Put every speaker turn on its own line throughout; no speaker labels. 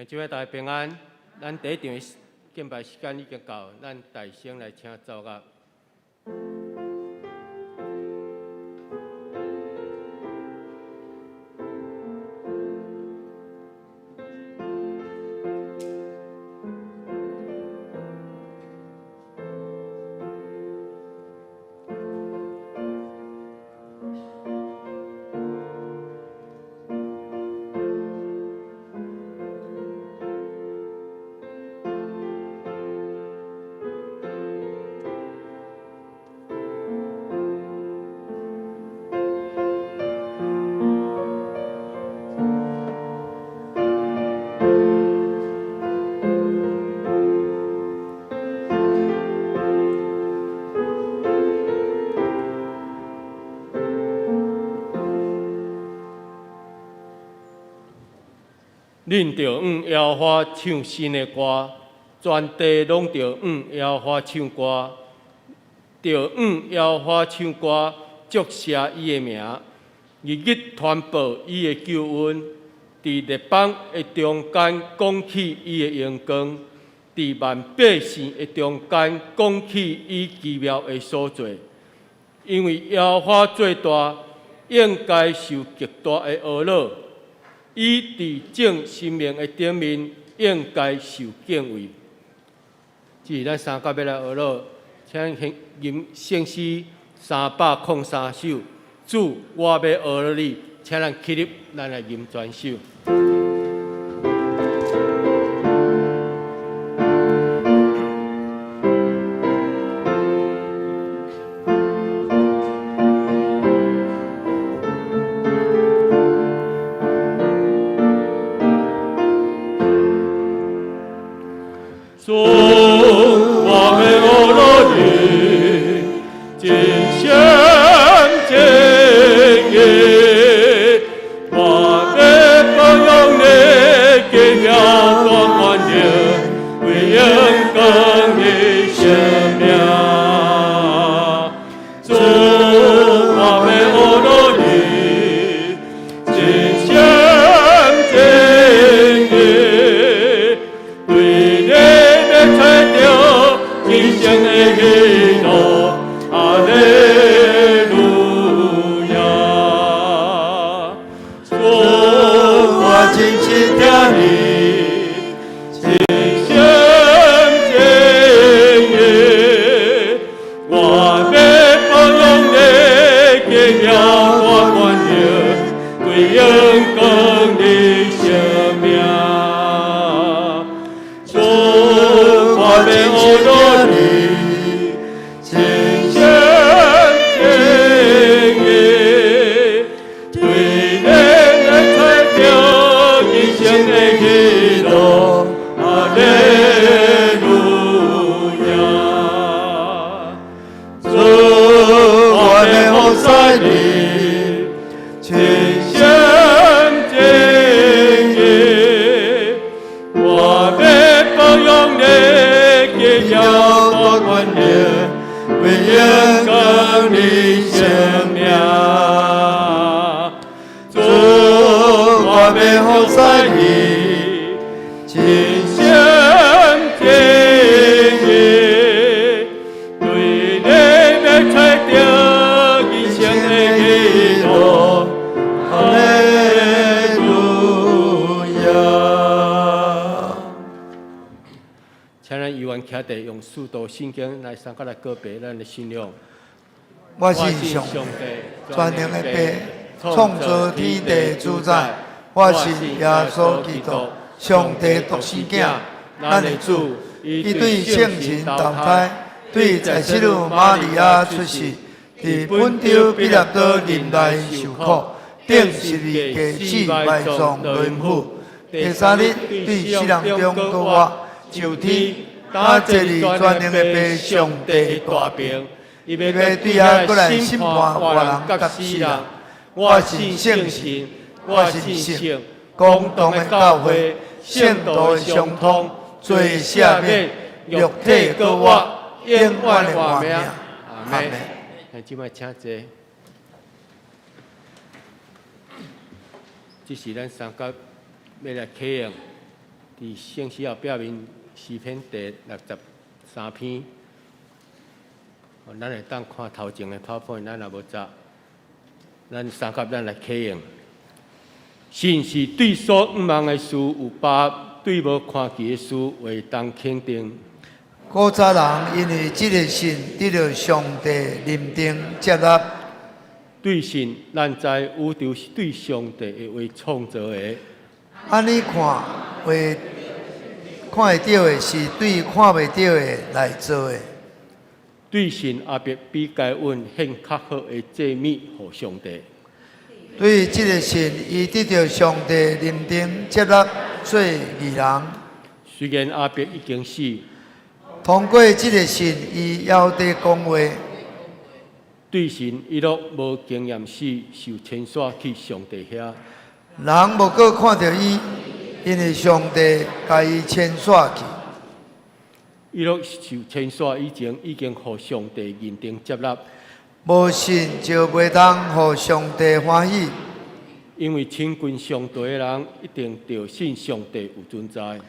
姊妹大家平安，咱第一場的敬拜時間已經到，咱大聲來請奏樂。恁著向耶和华唱新的歌，全地攏著向耶和华唱歌，著向耶和华唱歌，祝谢伊的名，日日传报伊的救恩，佇列邦的中間講起伊的榮光，佇萬百姓的中間講起伊奇妙的所做。因為耶和華做大，應該受極大的呵咾。伊佇眾神明的頂面，應該受敬畏。這是咱三甲欲來呵咾，請吟聖詩303首。主，我欲呵咾你，請咱起立，咱來吟全首。主，我欲呵咾你，盡心盡意，我欲褒揚你奇妙大權能，為榮光你聖名。主，我欲呵咾你，盡心盡意，對你欲揣著人生的喜樂，哈利路亞。主，我真心疼你，盡心盡意，我欲褒揚你奇妙大權能，為榮光你聖名。主，我欲呵咾你，盡心盡意，對你欲揣著人生的喜樂，哈利路亞。主，我欲服侍你，盡心盡意，我欲褒揚你奇妙大權能，為榮光你聖名。主，我欲服侍你，盡心盡意，對你欲揣著人生的喜樂，哈利路亞。請咱猶原徛佇用使徒信經來相佮來告白咱的信仰。
我信上帝，全能的父，創造天地主宰。我信耶穌基督，上帝獨生囝，咱的主。伊對聖神投胎，對在聖女瑪利亞出世，佇本丟彼拉多任內受苦，釘十字架死埋葬落陰府。第三日對死人中復活，上天，搭坐佇全能的父上帝大爿。伊欲對遐閣來審判活人佮死人。
我信聖神，我信聖共同的教會，聖徒的相通，罪赦免，肉體閣活，永遠的活命。阿門。這擺請坐。這是咱三甲欲來啟用佇聖詩後壁面詩篇第63篇，咱會當看頭前的 PowerPoint，咱若無雜，咱相佮咱來啟用。信是對所向望的事有把握，對無看見的事會當肯定。
古早人因為這个信得著上帝認定接納。
對信，咱知宇宙是對上帝的話創造的。
按呢看會看會著的是對看袂著的來做的。
對信，亞伯比該隱獻較好的祭物予上帝。
對這个信，伊得著上帝認定接納做義人。
雖然亞伯已經死，
通過這个信，伊猶佇講話。
對信，以諾無經驗死，受遷徙去上帝遐。
人無閣看著伊，因為上帝共伊遷徙去。
以諾受遷徙以前，已經予上帝認定接納。
無信就袂當予上帝歡喜。
因為親近上帝的人，一定著信上帝有存在。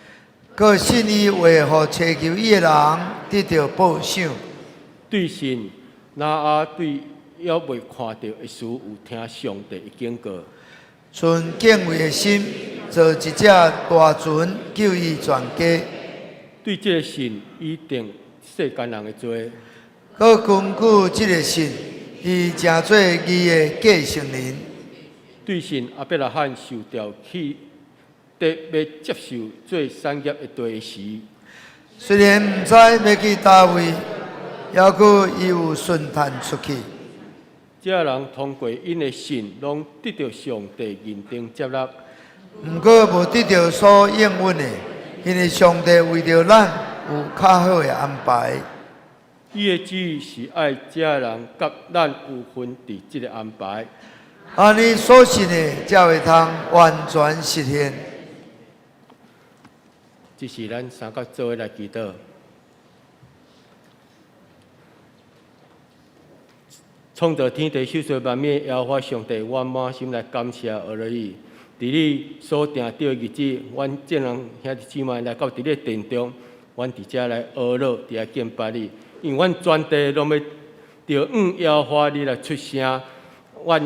閣信伊會予尋求伊的人得著報賞。
對信，挪亞對猶未看著的事有聽上帝的警告。
存敬畏的心，造一隻大船救伊全家。
對這个信，伊定世間人的罪。
閣根據這个信，伊成做義的繼承人。
對信，亞伯拉罕受調去得欲接受做產業的地時，
雖然毋知欲去佗位，猶閣伊有順趁出去。
這人通過𪜶的信，攏得著上帝認定接納。
毋過無得著所應允的，因為上帝為著咱有較好的安排。
伊的旨意是愛這人佮咱有份佇這个安排。
按呢所信的，才會通完全實現。
這是咱相佮做伙來祈禱。創造天地、創造萬物的耶和華上帝，阮滿心來感謝阿羅你。佇你所定著的日子，阮眾人兄弟姊妹來到佇你的殿中，阮佇遮來阿羅，佇遮敬拜你。因為阮全地攏欲著向耶和華你來出聲，阮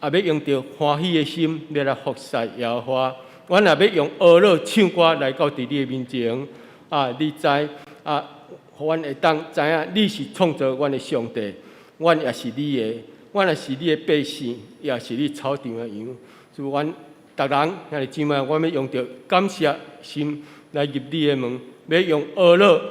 也欲用著歡喜的心，欲來服侍耶和華。阮也欲用阿羅唱歌來到佇你的面前。啊，你知啊，予阮會當知影你是創造阮的上帝，阮也是你的，阮也是你的百姓，也是你草場的羊。所以，阮逐人兄弟姊妹，阮欲用著感謝心來入你的門，欲用阿羅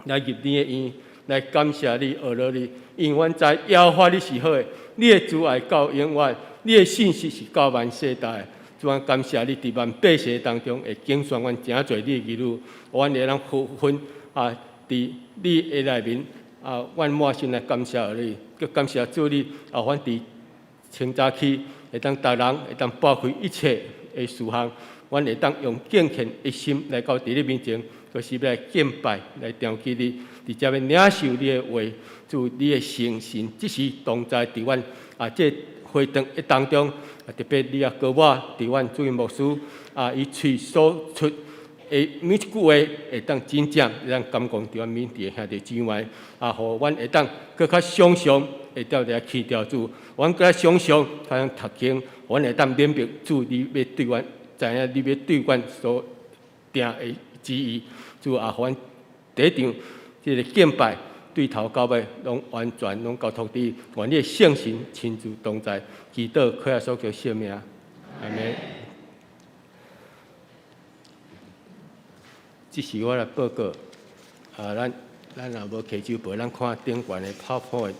來入你的院，來感謝你，阿羅你，因為阮知耶和華你是好的，你的慈愛到永遠，你的信實是到萬世代。主啊，感謝你佇萬百姓當中會揀選阮誠濟你的兒女，阮會當分分啊，佇你的內面啊，阮滿心來感謝你，閣感謝主你啊，阮佇清早起會當逐人會當撥開一切的事項，阮會當用敬虔的心來到佇你面前，就是欲來敬拜，來朝覲你，佇遮欲領受你的話，主你的聖神即時同在佇阮啊，這會堂的當中，啊，特別你也膏抹佇阮主任牧師啊，伊喙所出的每一句話，會當真正會當感動佇阮每一个兄弟姊妹，啊，予阮會當閣較常常會當來祈禱主，阮閣較常常較通讀經，阮會當明白主你欲對阮，知影你欲對阮所定的旨意，主啊，予阮第一場這个敬拜對頭到尾攏完全攏交託佇願你的聖神親自同在，祈禱靠耶穌基督聖名，阿們。這是我來報告，啊，咱若無提手報，咱看頂懸的 PowerPoint。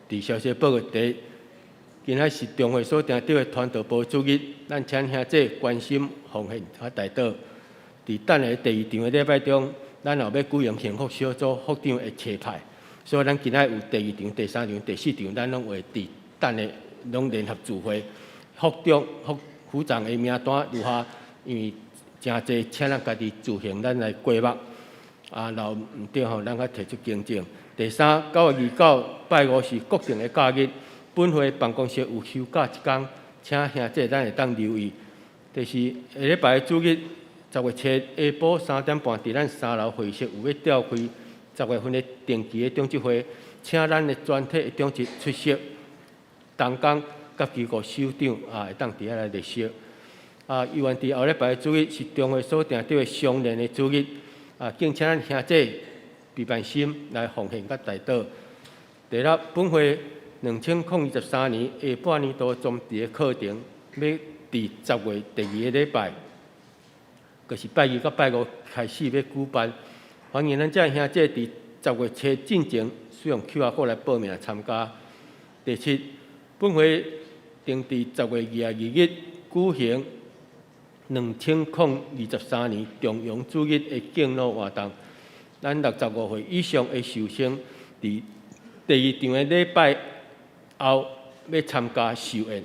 佇消息報告第一，今仔是中會所定著的傳道部主日，咱請兄弟關心奉獻和代禱。佇等下第二場的禮拜中，咱後欲舉行幸福小組副長的差派，所以咱今仔有第二場、第三場、第四場，咱攏會佇等下攏聯合聚會。副長、副副長的名單如下，因為誠濟，請咱家己自行咱來過目。啊，若毋對吼，咱較提出更正。第三，9月29拜五是國定的假日，本會辦公室有休假一工，請兄弟咱會當留意。第四，下禮拜主日10月7下晡3點半，佇咱三樓會議室有欲召開10月份的定期的長執會，請咱的全體的長執出席，同工佮機構首長啊，會當佇遐來列席。啊，猶原佇後禮拜主日是中會所定佇的雙連的主日，啊，敬請咱兄弟備辦心來奉獻佮代禱。第六，本會2023年下半年度總結課程，欲佇10月第二个禮拜，就是拜二佮拜五開始欲舉辦。歡迎咱遮兄弟佇10月7進前使用 QR code 來報名參加。第七，本會定佇10月22日舉行2023年重陽主日的敬老活動。咱65歲以上的壽星，佇第二場的禮拜後欲參加壽宴。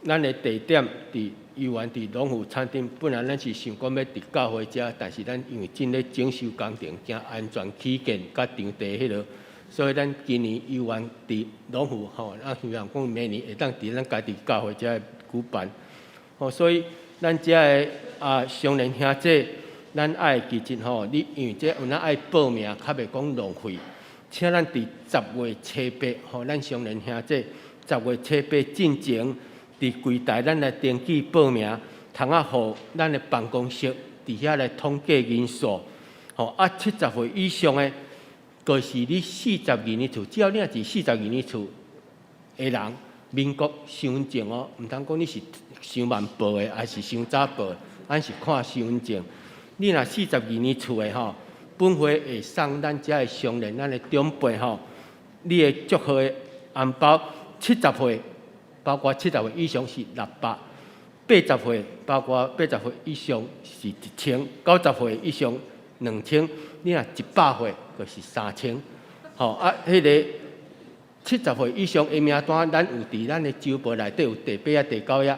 咱的地點佇猶原佇農夫餐廳。本來咱是想講欲佇教會遮，但是咱因為正咧整修工程，驚安全起見，佮場地彼落，所以咱今年猶原佇農夫吼，啊希望講明年會當佇咱家己教會遮舉辦。吼，所以咱遮的啊少年兄弟，咱愛記得吼，你因為這有哪愛報名，較袂講浪費。請咱佇10月初八，吼，咱少年兄弟10月初八進前，佇櫃台咱來登記報名，通啊予咱的辦公室佇遐來統計人數。吼啊，70歲以上的，就是你四十二年次，只要你若是四十二年次的人，民國身份證哦，毋通講你是傷慢報的，還是傷早報的，咱是看身份證。你若四十二年次的吼，本會會送咱遮的鄉鄰、咱的長輩吼，你的祝賀的紅包，七十歲，包括七十歲以上是600；80歲，包括八十歲以上是1000；90歲以上2000。你若100歲就是3000。吼啊，彼个七十歲以上的名單，咱有佇咱的週報內底有第八頁、第九頁。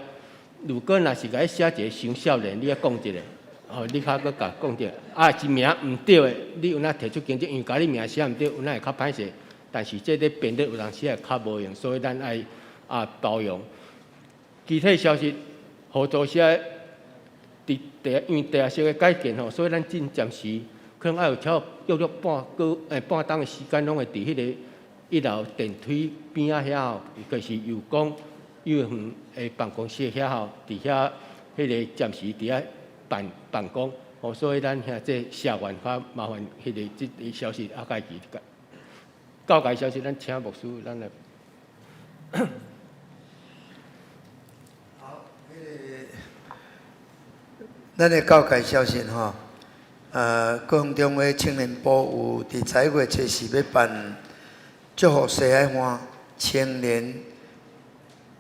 如果若是共你寫一个傷少年，你愛講一下，吼，你較閣共講著，啊是名毋對的，你有哪提出更正，因為共你名寫毋對，有哪會較歹勢。但是這咧變得有當時會較無用，所以咱愛啊包容。其他消息，合作社佇地，因為地下室的改建吼，所以咱進暫時可能愛有超約約半個半鐘的時間，攏會佇彼个一樓電梯邊仔遐吼，就是有講幼兒園的辦公室遐吼，佇遐彼个暫時佇遐辦辦公，吼，所以咱兄這社員較麻煩，彼个這个消息啊，家己教界消息，咱請牧師咱來。
好，彼个咱的教界消息吼，高雄中會青年部有佇11月初四欲辦祝福西海岸青年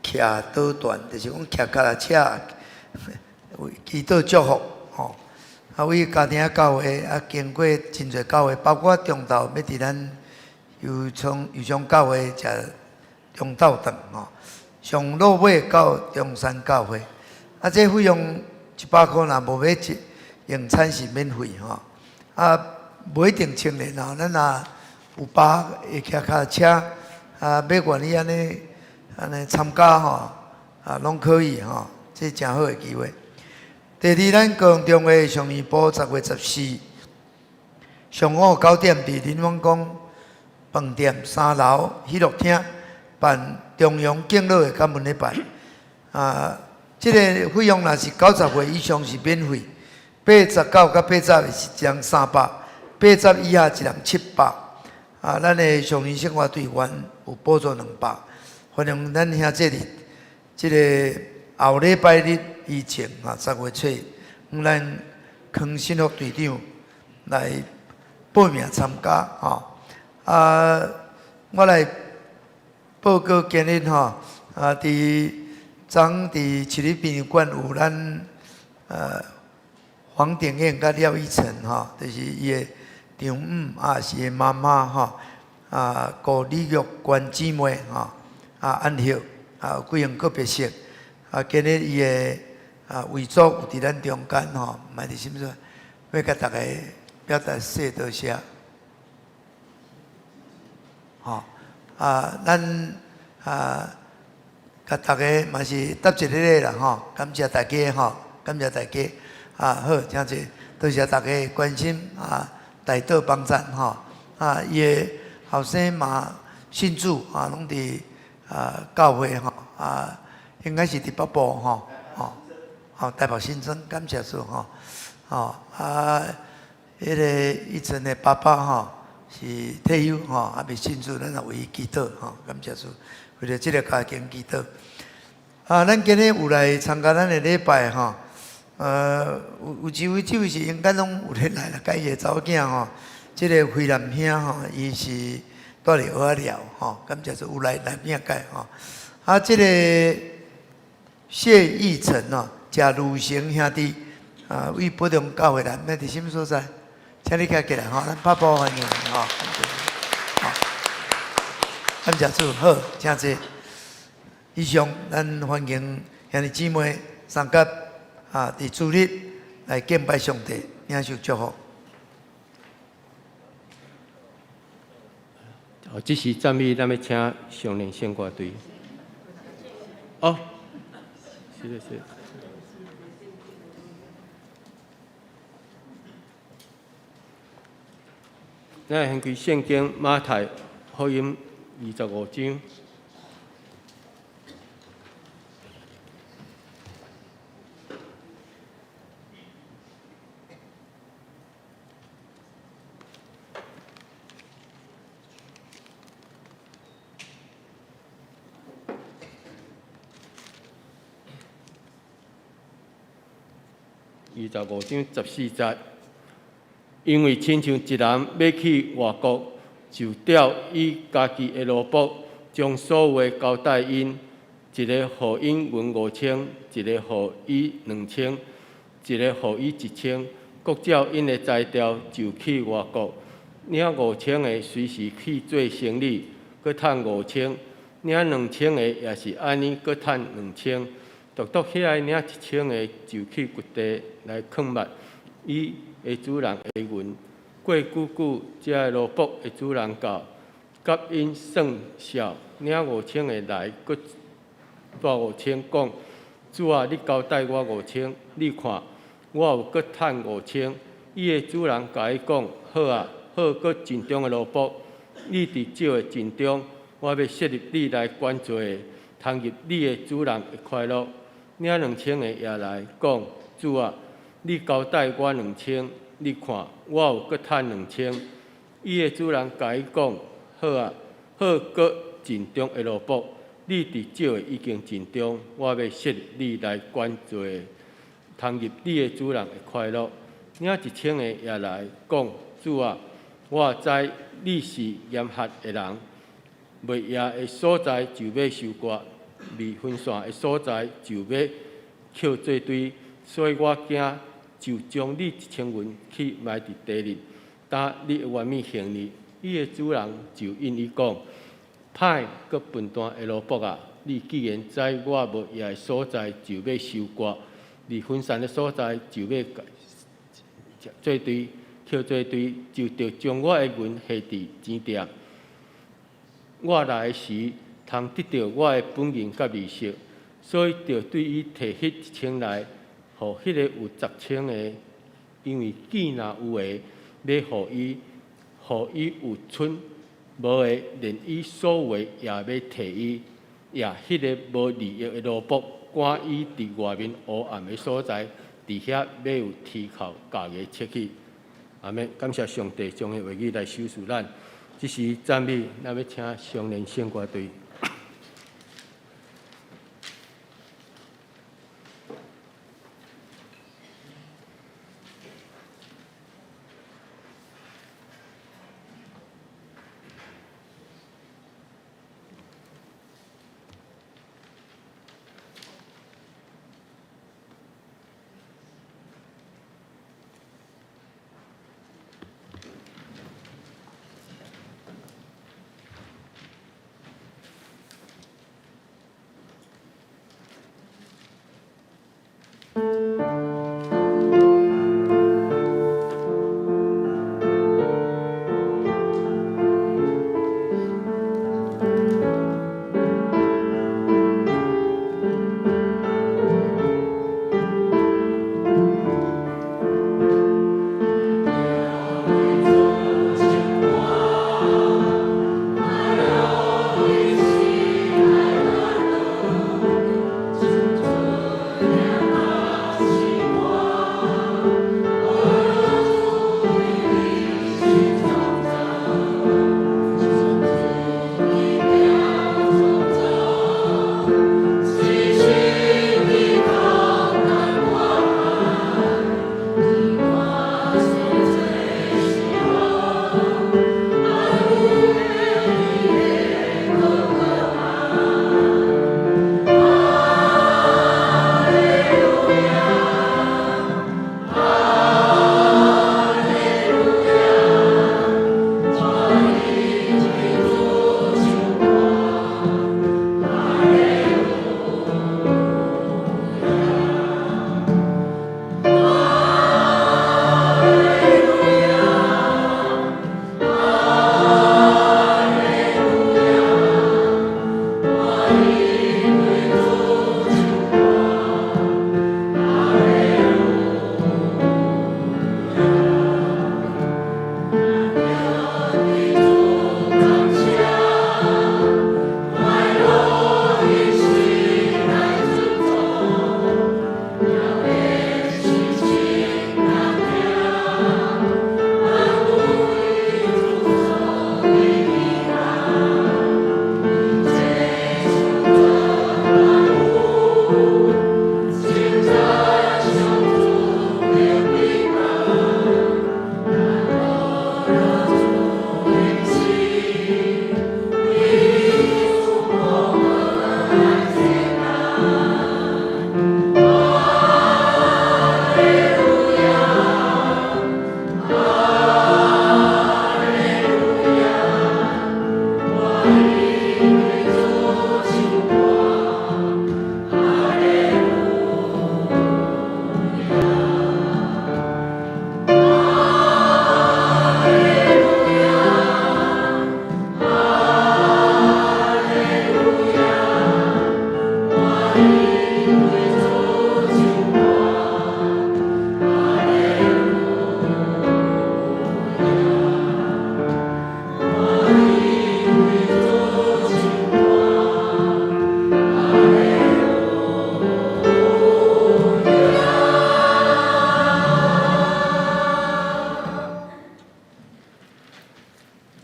騎禱團，就是講騎腳踏車為祈禱祝福吼。啊，為家庭教會啊，經過真濟教會，包括中晝欲佇咱油昌油昌教會食中晝頓吼，上落尾到中山教會，啊，這費用100箍，若無欲食用餐是免費吼。啊，無一定青年吼，咱若有爸會騎腳踏車，啊，欲願意按呢按呢參加吼，啊，攏可以吼，這誠好的機會。第二，咱高雄中會少年部10月14上午9點，佇林旺宮飯店三樓喜樂廳辦重陽敬老的感恩禮拜。啊，這个費用若是90歲以上是免費，89佮80是一人300，八十以下一人700。啊，咱的少年生活隊員有補助200，歡迎咱兄弟佇這个後禮拜日以前啊，10月初，咱康新福隊長來報名參加吼。啊，我來報告今日吼，啊，佇昨佇市立殯儀館有咱黃鼎燕佮廖一成吼，就是伊的丈母啊，是伊媽媽吼，啊，顧李玉娟姊妹吼，啊，安息啊，舉行告別式。啊，今日伊的啊遺囑有佇咱中間吼，嘛佇啥物，欲共大家表達說多謝。吼啊，咱啊，共大家嘛是答一个禮啦吼，感謝大家吼，感謝大家啊，好，誠濟多謝大家的關心啊，代禱幫贊吼啊，伊的後生嘛信主啊，攏佇啊教會吼啊，應該是佇北部吼，吼，好台北新莊，感謝主吼，吼啊，彼个以前的爸爸吼是退休吼，猶未信主，咱也為伊祈禱吼，感謝主，為著這个家庭祈禱。啊，咱今日有來參加咱的禮拜吼，有一位，這位是應該攏有咧來啦，佮伊的查某囝吼，這个惠南兄吼，伊是蹛佇蚵仔寮吼，感謝主有來來餅界吼。啊，這个謝義成哦，謝汝成兄弟啊，為寶中教會來，欲佇啥物所在？請你徛起來吼，咱拍鼓歡迎吼。好，感謝主，好，請坐。以上，咱歡迎兄弟姊妹相佮啊，佇主日來敬拜上帝，領受祝福。
哦，這時讚美，咱欲請少年聖歌隊。哦，是的，是的。咱來掀開聖經馬太福音25章。25章14節，因為親像一人欲去外國，就調伊家己的奴僕，將所有的交代𪜶，一个予𪜶銀5000，一个予伊2000，一个予伊1000，各照𪜶的才調就去外國。領5000的隨時去做生理，閣趁5000；領2000的也是按呢，閣趁2000。獨獨彼个領1000的，就去掘地來囥密伊的主人的銀。過久久，這个奴僕的主人到，佮𪜶算數，領5000的來，閣帶5000，講：主啊，你交代我5000，你看，我有閣趁5000。伊的主人共伊講：好啊，好閣盡忠的奴僕，你佇少的盡忠，我欲設立你來管濟的，通入你的主人的快樂。領2000的也來講：主啊，你交代我2000，你看我有閣趁2000。伊的主人共伊講：好啊，好閣盡忠的奴僕，你佇少的已經盡忠，我欲設立你來管濟的，通入你的主人的快樂。領1000的也來講：主啊，我知你是嚴厲的人，未掖的所在就欲收割，未分散的所在就欲抾做堆，所以我驚，就將你1000銀去埋佇地裡。今你會願意還你？伊的主人就應伊講：歹閣笨蛋的奴僕啊！你既然知我無掖的所在就欲收割，未分散的所在就欲做堆，抾做堆，就著將我的銀還佇錢店。我來時，通得著我的本銀佮利息，所以著對伊提彼1000來，予彼个有10千的，因為見若有的，欲予伊，予伊有賰；無的，連伊所有的也欲提伊。也彼个無利益的奴僕，趕伊佇外面烏暗的所在，佇遐欲有啼哭咬牙切齒。阿們，感謝上帝將彼話語來賞賜咱。這時讚美，咱欲請少年聖歌隊。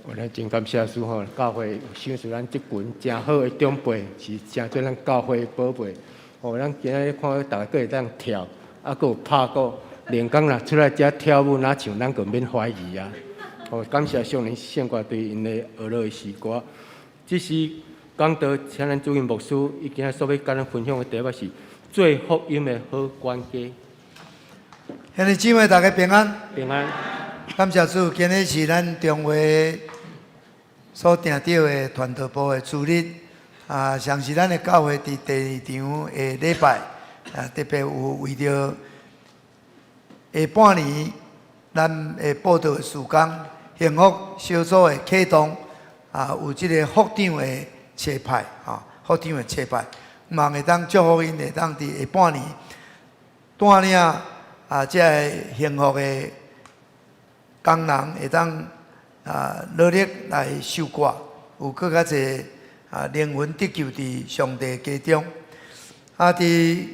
我咱真感謝主吼，教會賞賜咱這群誠好的長輩，是誠做咱教會的寶貝。吼，咱今仔日看到逐家閣會當跳，啊，閣有拍鼓，連工若出來遮跳舞，若像咱閣免懷疑啊。吼，感謝上帝聖歌對𪜶的學樂的詩歌。這是講到請咱主任牧師，伊今仔所欲共咱分享的題目是做福音的好管家。
兄弟姊妹，大家平安。
平安。
感謝主，今日是咱中華所訂著的傳道部的主日，啊，上是咱的教會佇第二場的禮拜，啊，特別有為著下半年咱的佈道的事工，幸福小組的啟動，啊，有這个副長的差派，啊，副長的差派，望會當祝福𪜶會當佇下半年帶領啊，這个幸福的工人會當啊努力來收割，有閣較濟啊靈魂得救佇上帝家中。啊，佇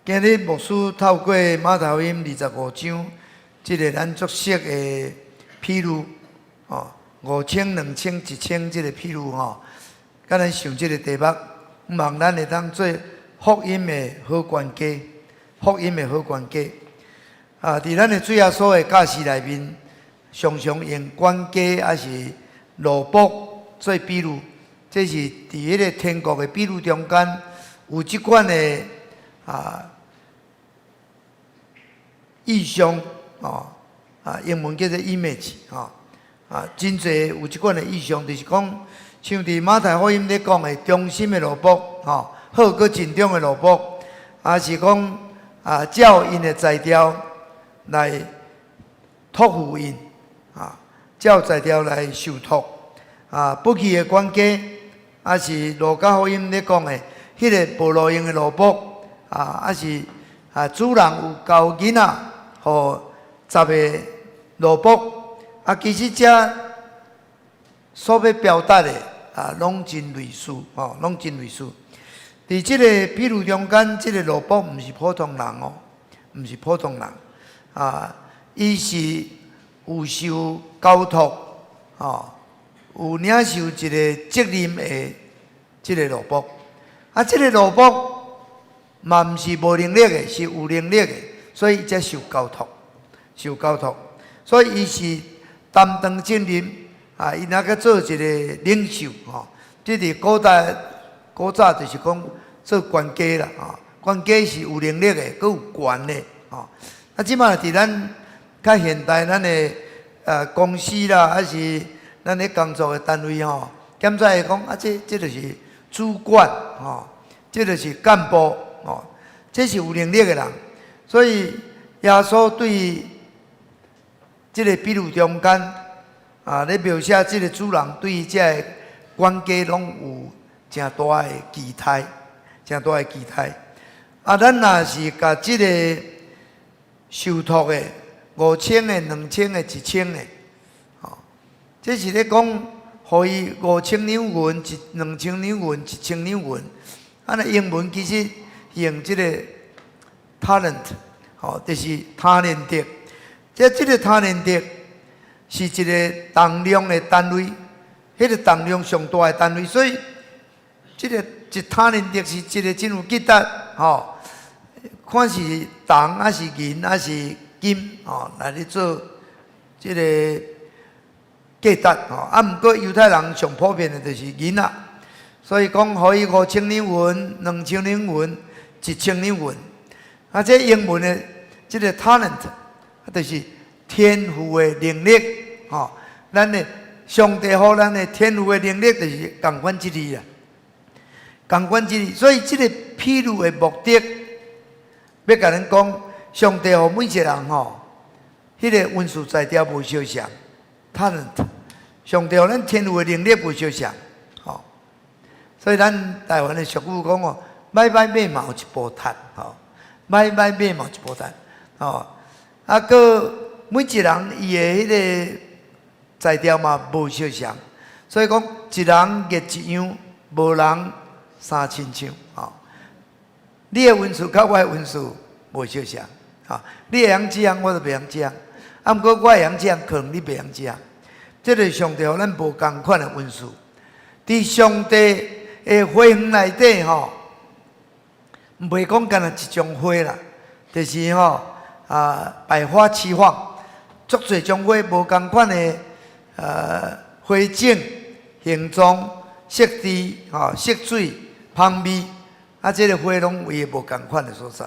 今日牧師透過馬太福音25章，這个咱足熟的譬喻，哦，5000、2000、1000這个譬喻吼，共咱想這个題目，望咱會當做福音的好管家，福音的好管家。啊，佇咱的主耶穌的教示內面，常常用管家抑是奴僕做比喻，這是佇彼个天國的比喻中間有這款的啊意象哦，啊，英文叫做 image 吼，啊，真濟有這款的意象，就是講像佇馬太福音咧講的忠心的奴僕，吼，好閣盡忠的奴僕，抑是講啊，照𪜶的才調來託付𪜶，啊，照才調來受託，啊，不義的管家，抑是路加福音咧講的，彼个無路用的奴僕，啊，抑是啊，主人有交囡仔予十个奴僕，啊，其實這所欲表達的啊，攏真類似，吼，攏真類似。佇這个譬喻中間，這个奴僕毋是普通人哦，毋是普通人，啊，伊是有受交託，吼，有領受一个責任的這个奴僕。啊，這个奴僕嘛毋是無能力的，是有能力的，所以伊才受交託，受交託。所以伊是擔當責任，啊，伊若閣做一个領袖，吼，這佇古代古早就是講做管家啦，吼，管家是有能力的，閣有權的，吼。啊，這擺佇咱較現代，咱的公司啦，還是咱咧工作的單位吼，檢查會講啊，這就是主管，吼，這就是幹部，吼，這是有能力的人。所以耶穌對這个比喻中間啊，咧描寫這个主人對這个管家攏有誠大的期待，誠大的期待。啊，咱若是共這个受託的5000個、2000個、1000個，吼，這是咧講，予伊5000兩銀、一2000兩銀、1000兩銀。啊，那英文其實用這個 talent，吼，就是他連得。這个他連得是一个重量的單位，彼个重量上大的單位，所以這个一他連得是一个真有價值，吼。看是銅抑是銀抑是金，吼，來咧做這个價值，吼。啊，毋過猶太人上普遍的就是銀仔，所以講予伊5000兩銀、2000兩銀、1000兩銀。啊，這英文的這个 talent，就是天賦的能力，吼。咱的上帝予咱的天賦的能力就是仝款這字啦，仝款這字。所以這个譬喻的目的，欲共咱講，上帝予每一個人吼，彼个恩賜才調無相仝，talent。上帝予咱天賦的能力無相仝，吼。所以咱台灣的俗語講哦，䆀䆀馬嘛有一步踢，吼，䆀䆀馬嘛有一步踢，吼。啊，閣每一人伊的彼个才調嘛無相仝，所以講一人熱一樣，無人衫親像，吼。你的恩賜佮我的恩賜無相仝，吼。你會曉這項，我就袂曉這項。啊，毋過我會曉這項，可能你袂曉這項。這个上帝予咱無仝款的恩賜。佇上帝的花園內底吼，毋袂講干焦一種花啦，就是吼啊百花齊放，足濟種花無仝款的花種、形狀、色致、吼色水、香味，啊，這个花攏有伊無仝款的所在。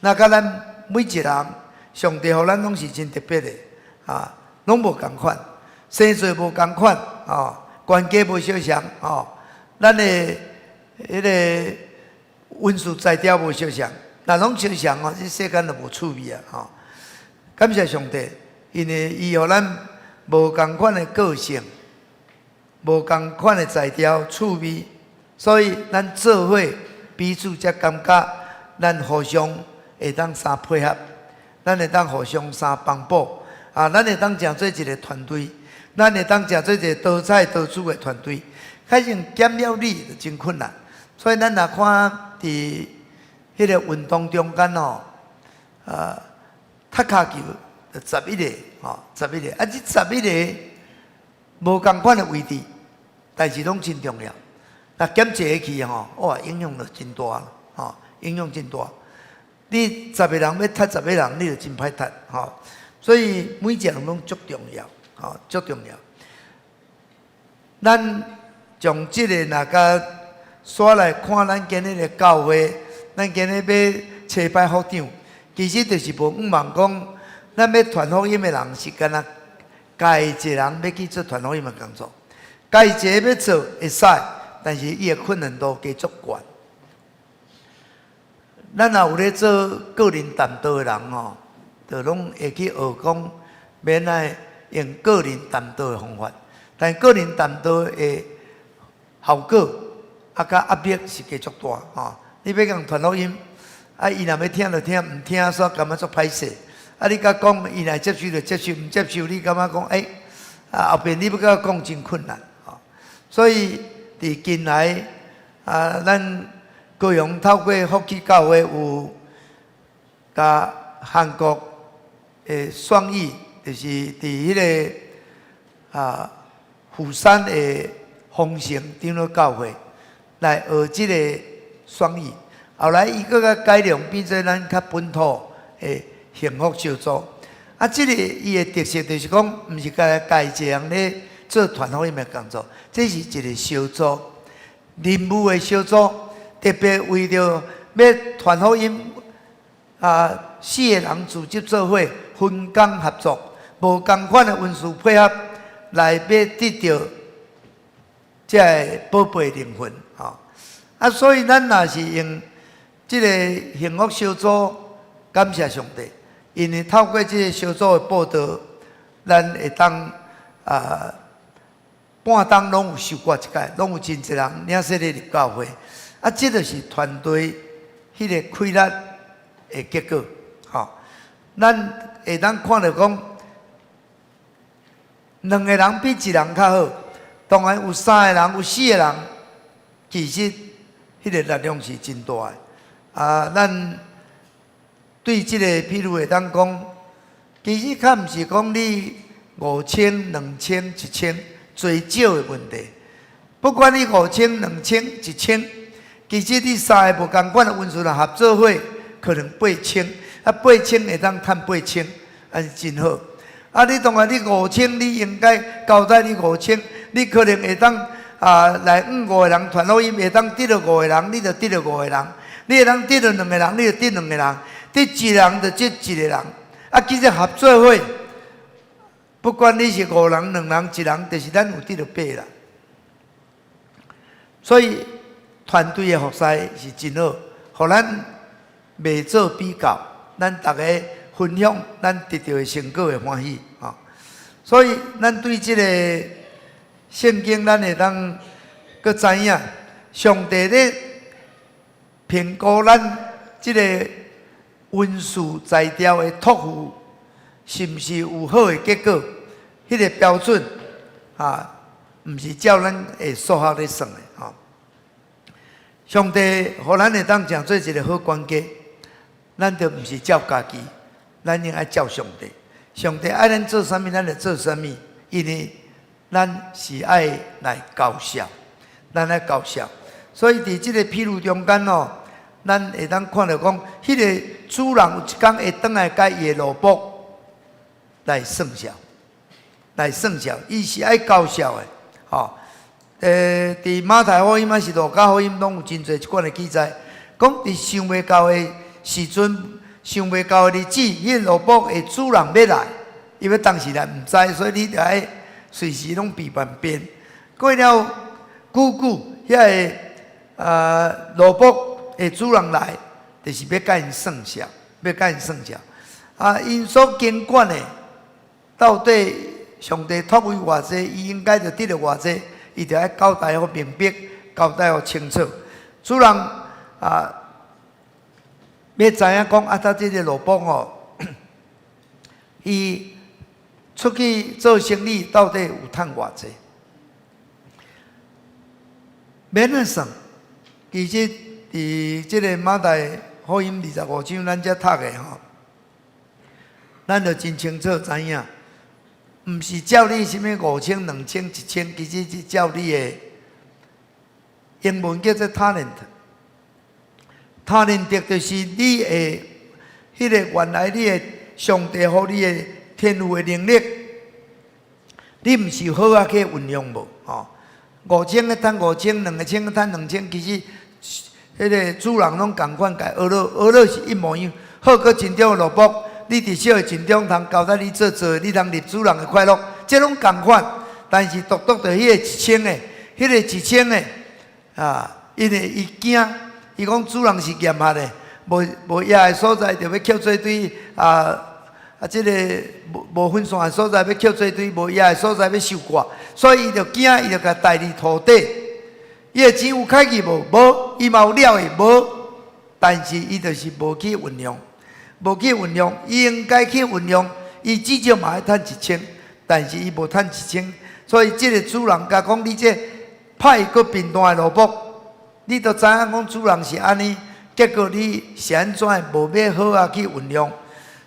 那佮咱每一人，上帝予咱攏是真特別的，啊，攏無仝款，生做無仝款，吼，懸低無相仝，吼，咱的彼個恩賜才調無相仝，若攏相仝吼，這世間就無趣味啊，吼。感謝上帝，因為伊予咱無仝款的個性，無仝款的才調趣味，所以咱做伙彼此才感覺咱互相會當相配合，咱會當互相相幫補，啊，咱會當成做一個團隊，咱會當成做一個多彩多姿的團隊。開始減了你就真困難，所以咱若看佇彼個運動中間吼，踢跤球就十一个，吼，十一個，啊，這十一个無仝款的位置，但是攏真重要。若減一个去吼，哇，影響就真大，吼，影響真大。你十個人欲踢十個人，你就真歹踢，吼。所以每一個人攏足重要，吼，足重要。咱從這个若共煞來看，咱今日的教會，咱今日欲差派福長，其實就是無向望講，咱欲傳福音的人是干焦家己一個人欲去做傳福音的工作，家己一個欲做會使，但是伊的困難度加足懸。咱若有咧做個人傳道的人吼，就攏會去學講，欲按怎用個人傳道的方法，但個人傳道的效果啊，佮壓力是加足大吼。你欲共傳福音，啊，伊若欲聽就聽，毋聽煞感覺足歹勢。啊，你共講，伊若接受就接受，毋接受你感覺講，欸，啊後邊你欲共講真困難吼。所以佇近來啊，咱高雄透過福起教會有佮韓國的雙語，就是佇彼个啊釜山的豐城長老教會來學這个雙語，後來伊閣共改良變做咱較本土的幸福小組。啊，這个伊的特色就是講，毋是干焦家己一个人咧做傳福音的工作，這是一个小組任務的小組，特別為著欲傳福音啊，四個人組織做伙分工合作，無仝款的恩賜配合，來欲得著這个寶貝靈魂吼。啊，所以咱若是用這个幸福小組，感謝上帝，因為透過這个小組的佈道，咱會當啊半冬攏有受割一擺，攏有真濟人領洗禮入教會。啊，這就是團隊彼个氣力的結果，吼。咱會當看著講，兩个人比一人較好，當然有三个人，有四個人，其實彼个力量是真大的。啊，咱對這个譬如會當講，其實較毋是講你5000、2000、1000濟少的問題。不管你五千、2000、一千，其實你三个無仝款的恩賜若合做伙，可能八千，啊八千會當趁八千，啊是真好。啊，你當然你五千，你應該交代你五千，你可能會當啊來向五個人傳福音，會當得著五個人，你就得著五個人；你會當得著兩個人，你就得兩個人；得一個人就得一個人。啊，其實合做伙，不管你是五人、兩人、一人，就是咱有得著八啦。所以團隊的服侍是真好，予咱袂做比較，咱逐家分享咱得著的成果會歡喜吼。所以咱對這个聖經，咱會當閣知影，上帝咧評估咱這个恩賜才調的託付，是毋是有好的結果？彼个標準啊，毋是照咱的數學咧算的吼。上帝予咱會當成做一个好管家，咱就毋是照家己，咱應該照上帝。上帝愛咱做啥物，咱就做啥物。因為咱是愛來交數，咱愛交數。所以佇這个譬喻中間哦，咱會當看著講，彼个主人有一工會轉來共伊的奴僕來算數，來算數，伊是愛交數的，吼。佇馬太福音還是路加福音，攏有真濟這款的記載，講佇想袂到的時陣，想袂到的日子，彼个奴僕的主人欲來，伊欲當時來毋知，所以你著愛隨時攏備萬變。過了久久，遐个奴僕的主人來，就是欲共𪜶算數，欲共𪜶算數。啊，𪜶所經管的，到底上帝託伊偌濟，伊應該著得著偌濟，伊著愛交代予明白，交代予清楚。主人啊，欲知影講啊，他這个奴僕吼，伊出去做生意到底有趁偌濟？免咧算，其實佇這个馬太福音25章，咱遮讀的吼，咱就真清楚知影，毋是照你啥物5000、2000、1000，其實是照你的英文叫做 talent。talent 就是你的彼个原來你的上帝予你的天賦的能力，你毋是好仔去運用無？吼，5000个趁5000，2000个趁2000，其實彼个主人攏仝款共學落，學落是一模一樣。好閣盡忠的奴僕，你佇小的盡忠通交代你做做，你通入主人的快樂，這攏仝款。但是獨獨著彼个一千的，彼个一千的啊，因為伊驚，伊講主人是嚴厲的，無無掖的所在，就欲抾做堆啊啊！這个無無分散的所在欲抾做堆，無掖的所在欲收割，所以伊就驚，伊就共代佇塗底。伊的錢有開去無？無，伊嘛有了的無？但是伊就是無去運用，無去運用，伊應該去運用，伊至少嘛愛趁一千，但是伊無趁一千，所以這个主人共講：你這歹閣貧惰的奴僕，你都知影講主人是按呢，結果你是按怎會無欲好仔去運用？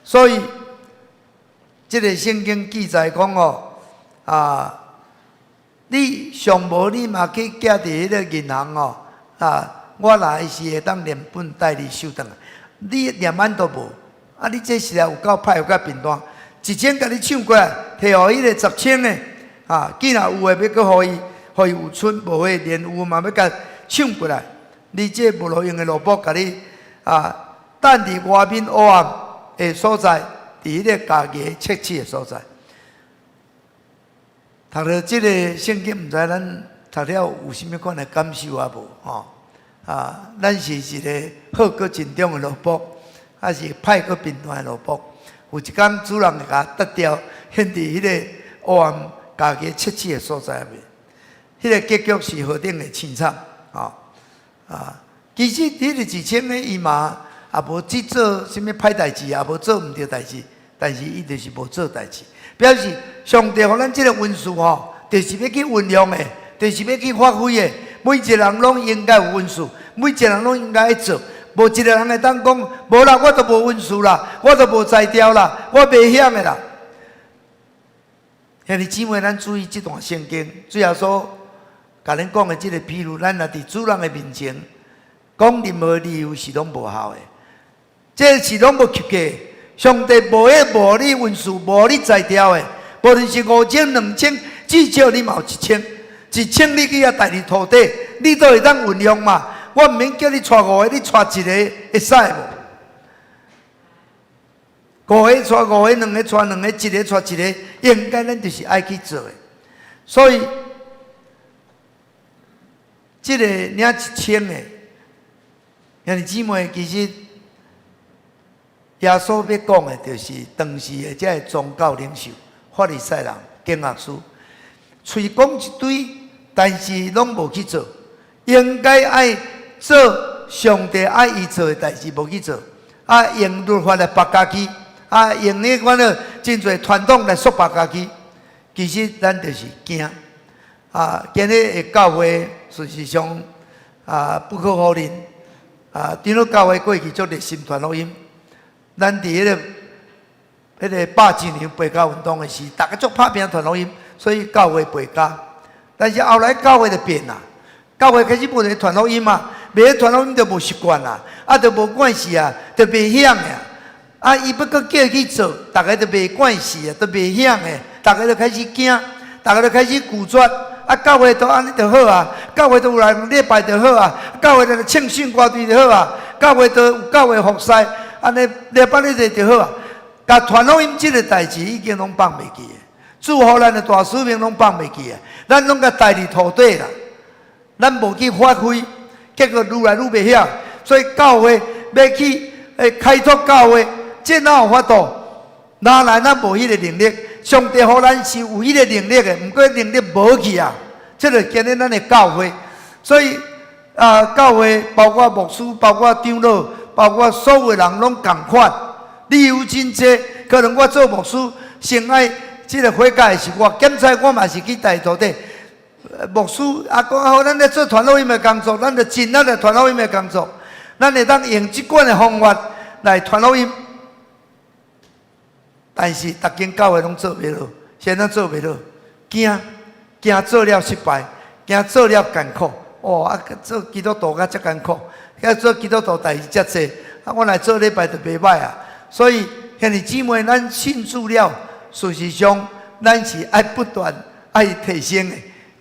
所以這个聖經記載講哦，啊，你上無你嘛去寄佇彼个銀行哦，啊，我來時會當連本帶利收轉來。你連按都無，啊！你這實在有夠歹，有夠貧惰，一千共你搶過來，提予彼个10千的，啊，既然有的欲閣予伊，予伊有剩，無的連有嘛欲共搶過來。你這無路用的奴僕，共你啊，等佇外面黑暗的所在，佇彼個咬牙切齒的所在。讀著這个聖經，毋知咱讀了有啥物款的感受抑無？吼啊，咱是一个好閣盡忠的奴僕，還是歹閣貧惰的奴僕？有一工主人會共擲掉，陷佇彼個黑暗咬牙切齒的所在內面。彼个結局是何等的凄慘！吼啊！其實彼個一千个伊嘛也無去做啥物歹代誌，也無做毋對代誌，但是伊就是無做代誌，表示上帝予咱這个恩賜吼，就是欲去運用的，就是欲去發揮的。每一個人攏應該有恩賜，每一個人攏應該去做。無一個人會當講，無啦，我都無恩賜啦，我都無才調啦，我袂曉的啦。兄弟姊妹，咱注意這段聖經，主耶穌共恁講的這个譬喻，咱若佇主人的面前講任何理由是攏無效的，這是攏無及格。上帝無會無予你恩賜，無予你才調的，無論是5000、2000，至少你嘛有一千，一千你去遐代佇塗底，你都會當運用嘛。我毋免叫你帶五個，你帶一个會使無？五個帶五個，兩个帶兩个，一个帶一个，應該咱就是愛去做的。所以，這个領一千的兄弟姊妹，其實耶穌欲講的，就是當時的這个宗教領袖、法利賽人、經學師，喙講一堆，但是攏無去做，應該愛做上帝愛伊做的代誌，無去做，啊，用律法來縛家己，啊，用彼款的真濟傳統來束縛家己。其實咱就是驚，啊，今日的教會事實上啊，不可否認，啊，長老教會過去足熱心傳福音。咱佇彼个百周年背教運動的時，逐家足拍拚傳福音，所以教會袂加。但是後來教會就變啦，教會開始無咧傳福音嘛，袂咧傳福音就無習慣啦，啊，就無慣勢啊，就袂曉的。啊，伊欲閣叫伊去做，逐家就袂慣勢啊，都袂曉的，逐家就開始驚，逐家就開始拒絕。啊，教會都按呢就好啊，教會都有人禮拜就好啊，教會就唱聖歌隊就好啊，教會都有教會服侍，按呢禮拜日就好啊。共傳福音這个代誌已經攏放袂記的，主予咱的大使命攏放袂記的，咱攏共待佇塗底啦，咱無去發揮，結果愈來愈袂曉。所以教會欲去開拓教會，這哪有法度？哪來咱無彼个能力？上帝予咱是有彼个能力的，毋過能力無去啊。這个今日咱的教會，所以啊，教會包括牧師、包括長老、包括所有人攏仝款。理由真濟，可能我做牧師，先愛這个悔改的是我，檢查我嘛是去帶徒弟。牧師啊，講好，咱咧做傳福音的工作，咱就盡力來傳福音的工作，咱會當用這款的方法來傳福音。但是，逐間教會攏做袂落，啥物做袂落？驚驚做了失敗，驚做了艱苦。哦，啊，做基督徒較遮艱苦，遐做基督徒代誌遮濟，啊，我來做禮拜就袂䆀啊。所以，兄弟姊妹，咱信主了，事實上，咱是愛不斷愛提升的。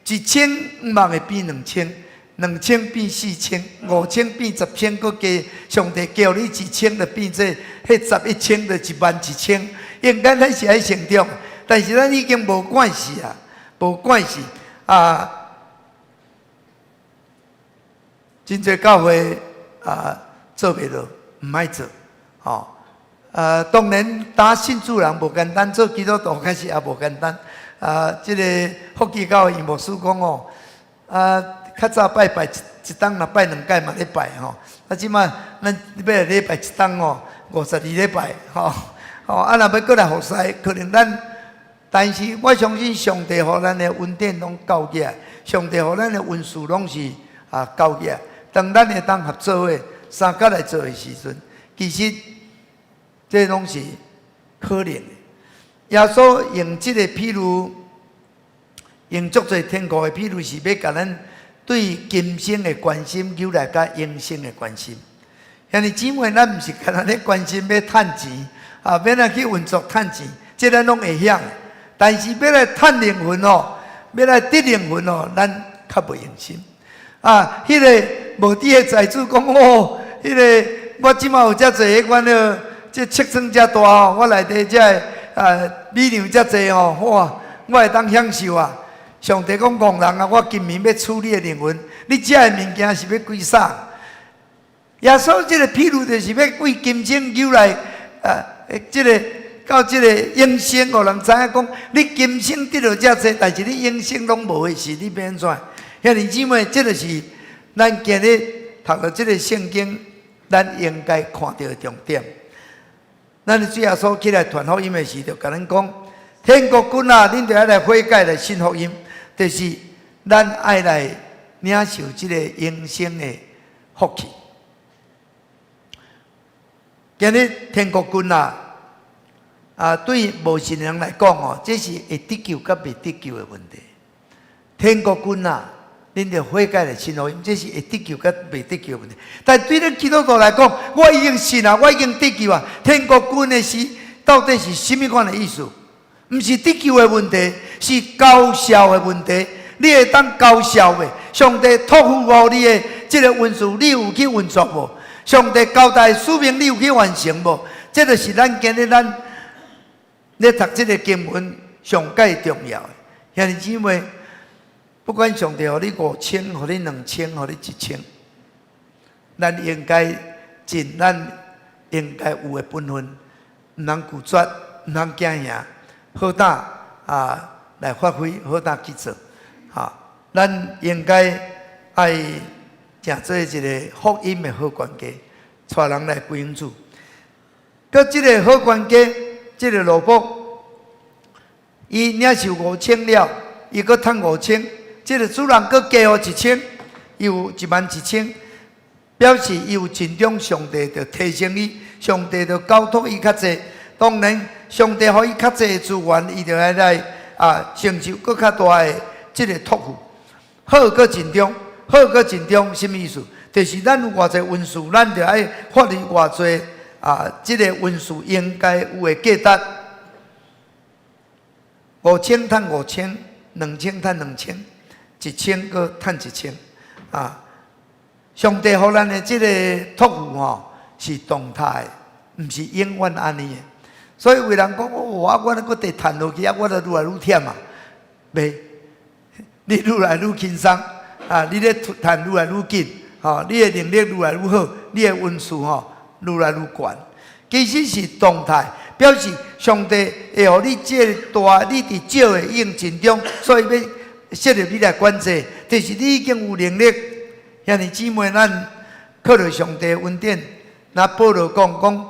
1000毋茫會變2000，2000變4000，5000變10,000，閣加上帝叫你1000就變做彼11,000就11,000。應該咱是愛成長，但是咱已經無關係啊，無關係啊。真濟教會啊做袂落，毋愛做，吼。當然，當信主人無簡單，做基督徒開始也無簡單。啊，這个福基教會牧師講哦，啊，較早拜拜一一冬若拜兩擺嘛咧拜吼，啊，這馬咱欲來禮拜一冬哦，52禮拜吼，吼，啊，若欲閣來服侍，可能咱，但是我相信上帝予咱的恩典攏夠額，上帝予咱的恩賜攏是啊夠額。當咱會當合做伙相佮來做的時陣，其實這攏是可能的。耶穌用這个譬喻，用足濟天國的譬喻，是欲共咱對今生的關心，扭來佮永生的關心。兄弟姊妹，咱毋是干焦咧關心欲趁錢啊，欲來去運作趁錢，這咱攏會曉。但是欲來趁靈魂哦，欲來得靈魂哦，咱較袂用心。啊，彼个無佇的財主講哦，彼个我這馬有遮濟彼款的，這尺寸遮大哦，我內底這个啊米糧遮濟哦，哇，我會當享受啊！上帝講戇人啊，我今暝欲取你的靈魂，你這个物件是欲歸啥？耶穌這个譬喻就是欲為今生扭來啊，這个到這个永生，予人知影講，你今生得著遮濟，但是你永生攏無的時，你欲按怎？兄弟姊妹，這就是咱今日讀著這个聖經，咱應該看著的重點。咱的主耶穌起來傳福音的時，就共咱講：天國近啊，恁著愛來悔改來信福音，就是咱愛來領受這个永生的福氣。今日天國近啊，啊，對無信人來講哦，這是會得救佮袂得救的問題。天國近啊，恁著悔改來信福音，這是會得救佮袂得救的問題。但對咱基督徒來講，我已經信啊，我已經得救啊。天國近的時，到底是啥物款的意思？毋是得救的問題，是交數的問題。你會當交數袂？上帝託付予你的這个恩賜，你有去運作無？上帝交代使命，你有去完成無？這就是咱今日咱咧讀這个經文上蓋重要的。兄弟姊妹，不管上帝予你5000，予你2000，予你1000，咱應該盡咱應該有的本分，毋通拒絕，毋通驚嚇，好膽啊來發揮，好膽去做。哈，咱應該愛成做一个福音的好管家，帶人來歸向主。閣這个好管家，這个奴僕，伊領受五千了，伊閣趁五千，這个主人閣加予一千，伊有11,000，表示伊有盡忠，上帝就提升伊，上帝就交託伊較濟。當然，上帝予伊較濟資源，伊就愛來啊，承受閣較大的這个託付。好閣盡忠，好閣盡忠，啥物意思？就是咱有偌濟恩賜，咱就愛發揮偌濟啊，這个恩賜應該有的價值。五千趁五千，兩千趁兩千，一千閣趁一千啊！上帝予咱的這个託付吼，是動態的，毋是永遠按呢的。所以有人講，哦，啊，我閣佇趁落去，啊，我就愈來愈忝啊！袂，你愈來愈輕鬆啊！你咧趁愈來愈緊，吼，你的能力愈來愈好，你的恩賜吼愈來愈懸。其實是動態，表示上帝會予你這個大，你佇少的已經盡忠，所以欲設立你來管制，就是你已經有能力。兄弟姊妹，咱靠著上帝恩典，若保羅講講，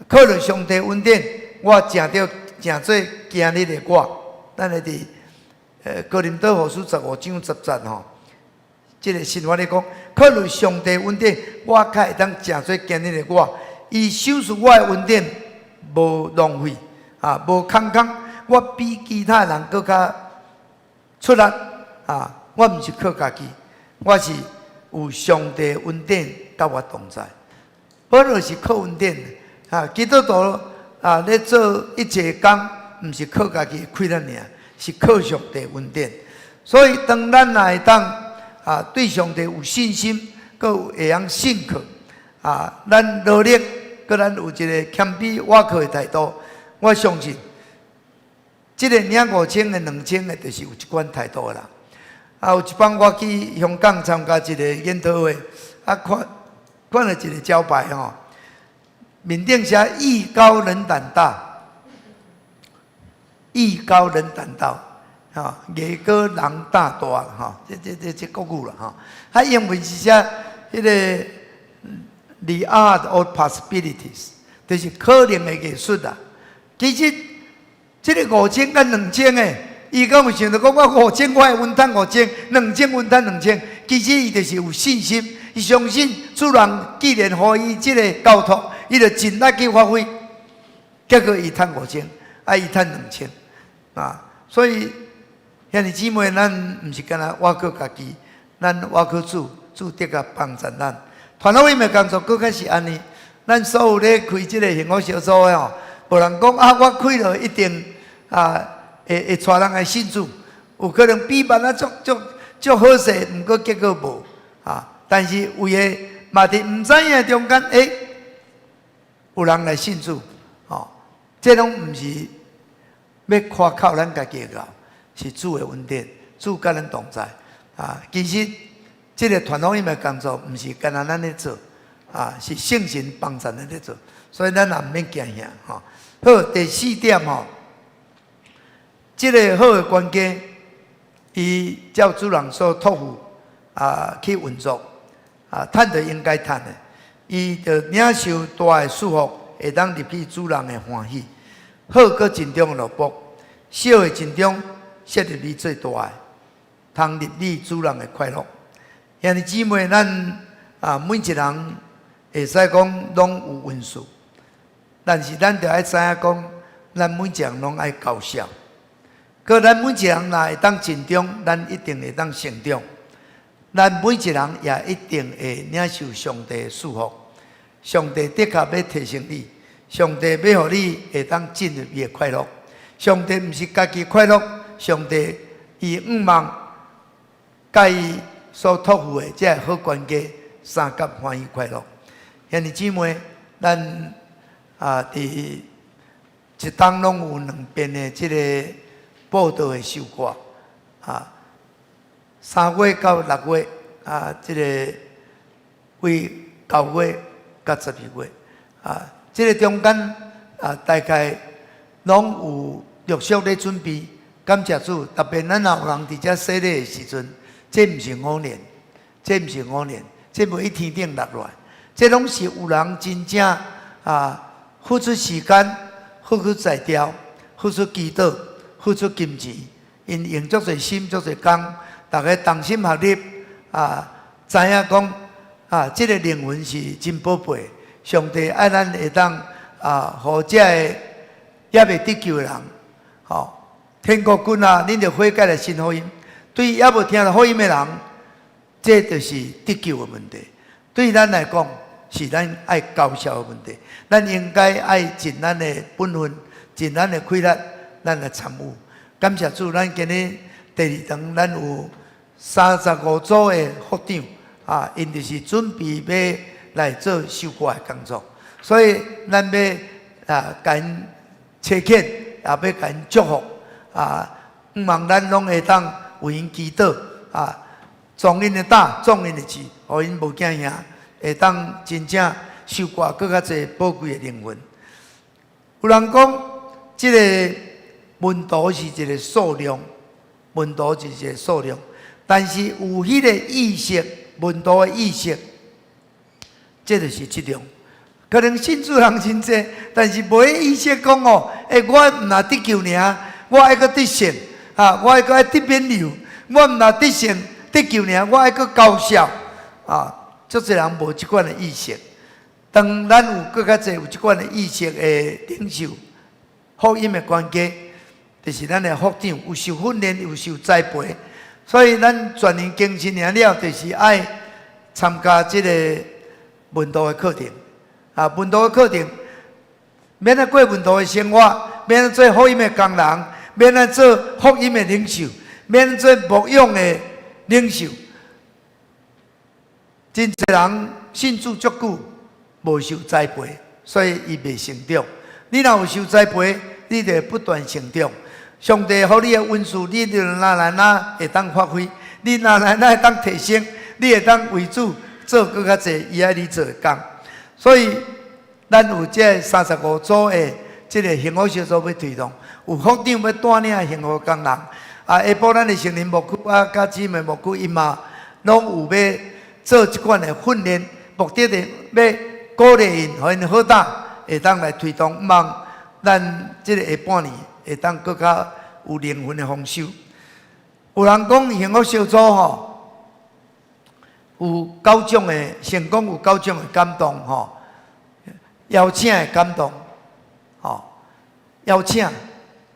靠著上帝恩典，我成著成做今日的我。咱會佇哥林多後書15章10節吼，這个新法咧講，靠著上帝恩典，我較會當成做今日的我。伊賞賜我的恩典無浪費，啊，無空空。我比其他人閣較出力，啊，我毋是靠家己，我是有上帝恩典佮我同在。保羅是靠恩典，啊，基督徒啊咧做一切工，毋是靠家己的氣力爾，是靠上帝恩典。所以當咱若會當啊對上帝有信心，閣有會曉信靠，啊，咱努力，閣咱有一个謙卑倚靠的態度，我相信，這个領五千的、兩千的，就是有這款態度的啦。啊，有一擺我去香港參加一个研討會，啊，看看著一个招牌吼，面頂寫“藝高人膽大”，藝高人膽大，吼，藝高人膽大吼，這這這這國語啦吼。啊，英文是寫彼个 The art of possibilities，就是可能的藝術啦。其實，這个五千佮兩千的，伊敢有想著講我五千我會穩趁五千，兩千穩趁兩千。其實伊就是有信心，伊相信主人既然予伊這个交託，伊就盡力去發揮。結果伊趁五千，啊伊趁兩千，啊！所以兄弟姊妹，咱毋是干焦倚靠家己，咱倚靠主，主的確幫助咱。傳福音的工作閣較是按呢，咱所有咧開這个幸福小組的吼，無人講啊，我開了一定啊會帶人來信主，有可能比辦啊足足足好勢，毋過結果無啊。但是有的嘛佇毋知影中間，欸，有人來信主，吼，這攏毋是欲誇口咱家己的𠢕，是主的恩典，主佮咱同在啊。其實這个傳福音的工作，毋是干焦咱咧做，啊，是聖神幫助咱咧做，所以咱也毋免驚嚇吼。好，第四點吼，這个好的管家，伊照主人所託付啊去運作，啊，趁著應該趁的，伊就領受大的祝福，會當入去主人的歡喜。好閣盡忠的奴僕，小的盡忠，設立你做大的，通入你主人的快樂。兄弟姊妹，咱啊每一人會使講攏有恩賜，但是咱著愛知影講，咱每一人攏愛交數。閣咱每一人若會當盡忠，咱一定會當成長。咱每一人也一定會領受上帝的祝福。上帝的確欲提升你，上帝欲予你會當進入伊的快樂。上帝毋是家己快樂，上帝伊向望佮伊所託付的這个好管家相佮歡喜快樂。兄弟姊妹，咱啊佇一冬攏有兩遍的這个布道的收割啊，3月到6月啊，這个為9月到12月啊，這个中間啊，大概攏有陸續咧準備。感謝主，特別咱若有人佇遮洗禮的時陣，這毋是偶然，這毋是偶然，這無一天頂落來，這攏是有人真正啊付出時間、付出才調、付出祈禱、付出金錢，𪜶用足濟心、足濟工，逐家同心合力啊，知影講啊，這个靈魂是真寶貝，上帝愛咱會當啊，予這个猶未得救的人，吼。天國近啊，恁著悔改來信福音。對猶無聽著福音的人，這就是得救的問題。對咱來講，是咱愛交涉的問題。咱應該愛盡咱的本分，盡咱的氣力，咱來參與。感謝主，咱今日第二堂，咱有35組的副長啊，𪜶就是準備欲來做收割的工作，所以咱欲啊，共𪜶差遣，也欲共𪜶祝福啊，向望咱攏會當為𪜶祈禱啊，壯𪜶的膽，壯𪜶的志，予𪜶無驚嚇，會當真正收割閣較濟寶貴的靈魂。有人講，這个門徒是一个數量，門徒是一个數量，但是有彼个意識，門徒的意識，這就是質量。可能信主人真濟，但是無彼意識講哦，欸，我毋若得救爾，我愛閣得勝，啊，我愛閣愛得免油，我毋若得勝得救爾，我愛閣交涉，啊，足濟人無這款的意識。當咱有閣較濟有這款的意識的領袖，福音的關鍵，就是咱的副長有受訓練，有受栽培，所以咱全年更新了，就是愛參加這個門徒的課程。啊，門徒的課程，欲按怎過門徒的生活，欲按怎做福音的工人，欲按怎做福音的領袖，欲按怎做牧養的領袖。真濟人信主足久，無受栽培，所以伊袂成長。你若有受栽培，你就會不斷成長。上帝予你的恩賜，你就哪來哪會當發揮，你哪來哪會當提升，你會當為主做閣較濟伊愛你做的工。所以，咱有這35組的這个幸福小組欲推動，有副長欲帶領幸福工人。啊，下晡咱的成人牧區啊，佮姊妹牧區，𪜶嘛攏有欲做這款的訓練，目的是欲鼓勵𪜶，予𪜶好膽，會當來推動，望咱這个下半年會當閣較有靈魂的豐收。有人講幸福小組吼，有九種的成功，有九種的感動吼，邀請的感動，吼，邀請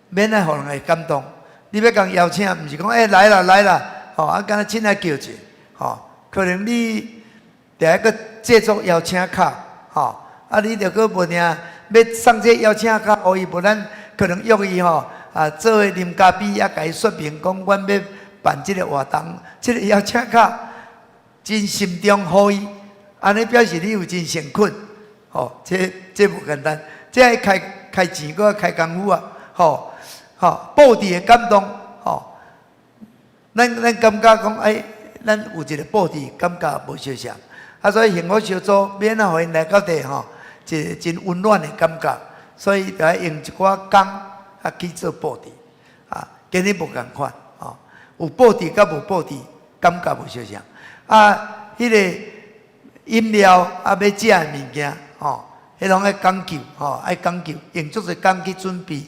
免愛予人會感動。你欲共邀請，毋是講欸來啦來啦，吼啊，敢若凊彩叫者，吼，可能你著愛閣製作邀請卡，吼，啊，你著閣無定欲送這邀請卡予伊，無咱可能約伊吼，啊，做伙啉咖啡，啊，共伊說明講，阮欲辦這个活動，這个邀請卡真心中予伊，按呢表示你有真誠懇，吼，這這無簡單，這愛開開錢，閣愛開功夫啊，吼吼，布置的感動，吼，咱咱感覺講，欸，咱有一个布置，感覺無相像，啊，所以幸福小組欲按怎予𪜶來到這吼，一个真溫暖的感覺，所以著愛用一寡工啊去做布置，啊，今日無仝款，吼，有布置佮無布置，感覺無相像。啊，彼个飲料啊，欲食的物件，吼，彼攏愛講究，吼，愛講究，用足濟工去準備，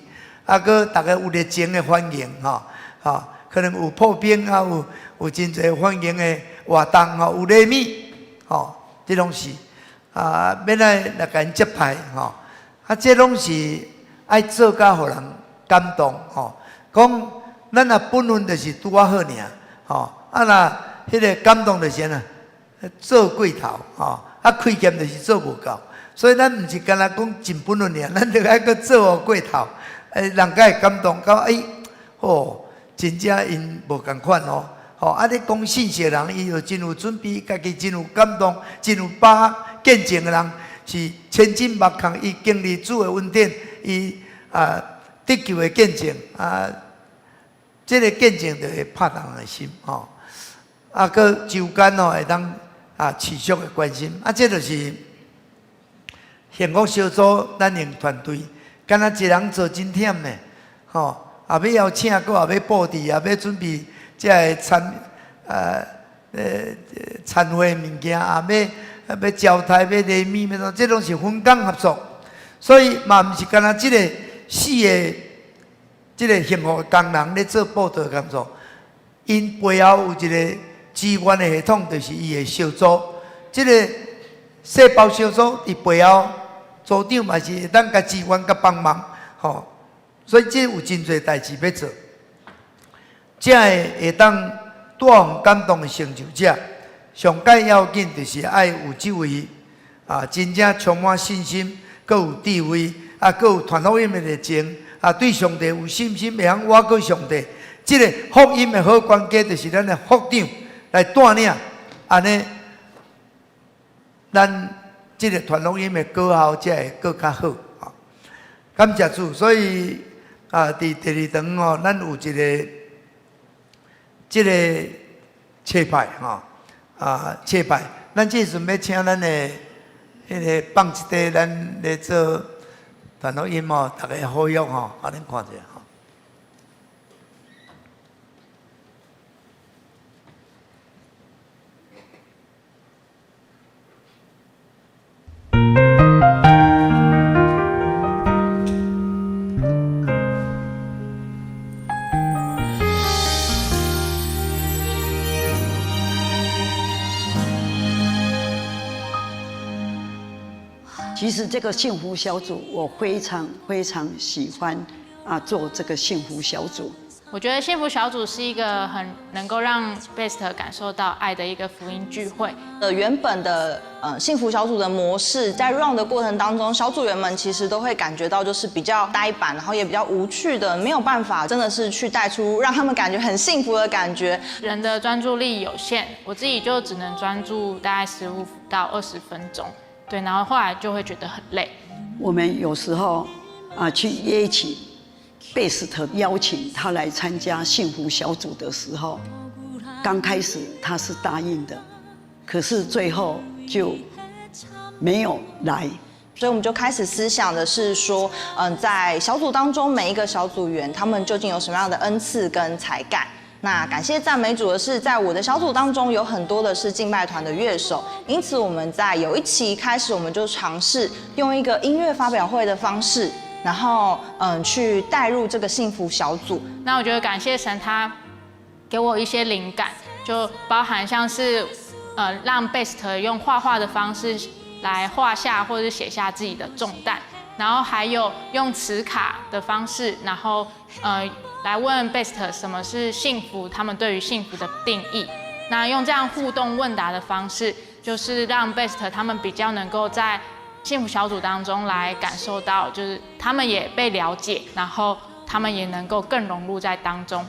啊，閣逐家有熱情的歡迎，吼，吼，可能有破冰啊，有有真濟歡迎的活動，吼，有禮物，吼，這攏是啊，欲來來共𪜶接待，吼，啊，這攏是愛做甲予人感動，吼，講咱若本分就是拄仔好爾，吼，啊若。彼个感動就是按怎，做過頭，吼，啊，虧欠就是做無夠，所以咱毋是干焦講盡本分爾，咱著愛閣做予過頭，欸，人才會感動到，欸，哦，真正𪜶無仝款哦，吼，啊，咧講信息的人，伊就真有準備，家己真有感動，真有把握見證的人，是千真萬確，伊經歷主的恩典，伊啊得救的見證啊，這个見證就會拍動人的心，吼。啊，閣周間吼會當啊持續的關心，啊，這就是幸福小組咱用團隊，敢若一人做真忝呢，吼，也欲邀請，閣也欲布置，也欲準備這个餐呃呃餐會物件，也欲欲招待，欲禮物，欲創，這攏是分工合作，所以嘛毋是干焦這个四个這个幸福的工人咧做布置工作，𪜶背後有一个支援的系統，就是伊的小組，這个細胞小組佇背後，組長嘛是會當共支援佮幫忙，吼，所以這有真濟代誌欲做。才會會當帶予感動的成就者。上蓋要緊就是愛有這位啊，真正充滿信心，閣有智慧，啊，閣有傳福音的熱情，啊，對上帝有信心，會曉倚靠上帝。這个福音的好管家，就是咱的福長來帶領，按呢，咱這个傳福音的果效才會閣較好。感謝主，所以啊，佇第二堂吼，咱有一个這个冊牌吼，啊，冊牌，咱這時陣欲請咱的彼个放一塊，咱咧做傳福音吼，逐家好約吼，啊，恁看一下吼。
其實這個幸福小組，我非常非常喜歡啊，做這個幸福小組。
我覺得幸福小組是一個很能夠讓 Best 感受到愛的一個福音聚會。
原本的幸福小組的模式，在 run 的過程當中，小組員們其實都會感覺到就是比較呆板，然後也比較無趣的，沒有辦法真的是去帶出讓他們感覺很幸福的感覺。
人的專注力有限，我自己就只能專注大概15到20分鐘。對，然後後來就會覺得很累。
我們有時候啊去約起貝斯特邀請他來參加幸福小組的時候，剛開始他是答應的，可是最後就沒有來。
所以我們就開始思想的是說，在小組當中每一個小組員，他們究竟有什麼樣的恩賜跟才幹？那感謝讚美主的是，在我的小組當中有很多的是敬拜團的樂手，因此我們在有一期開始，我們就嘗試用一個音樂發表會的方式，然後去帶入這個幸福小組。
那我覺得感謝神，他給我一些靈感，就包含像是讓 Best 用畫畫的方式來畫下或者寫下自己的重擔，然後還有用磁卡的方式，然後來問 Best 什麼是幸福，他們對於幸福的定義。那用這樣互動問答的方式，就是讓 Best 他們比較能夠在幸福小組當中來感受到，就是他們也被了解，然後他們也能夠更融入在當中。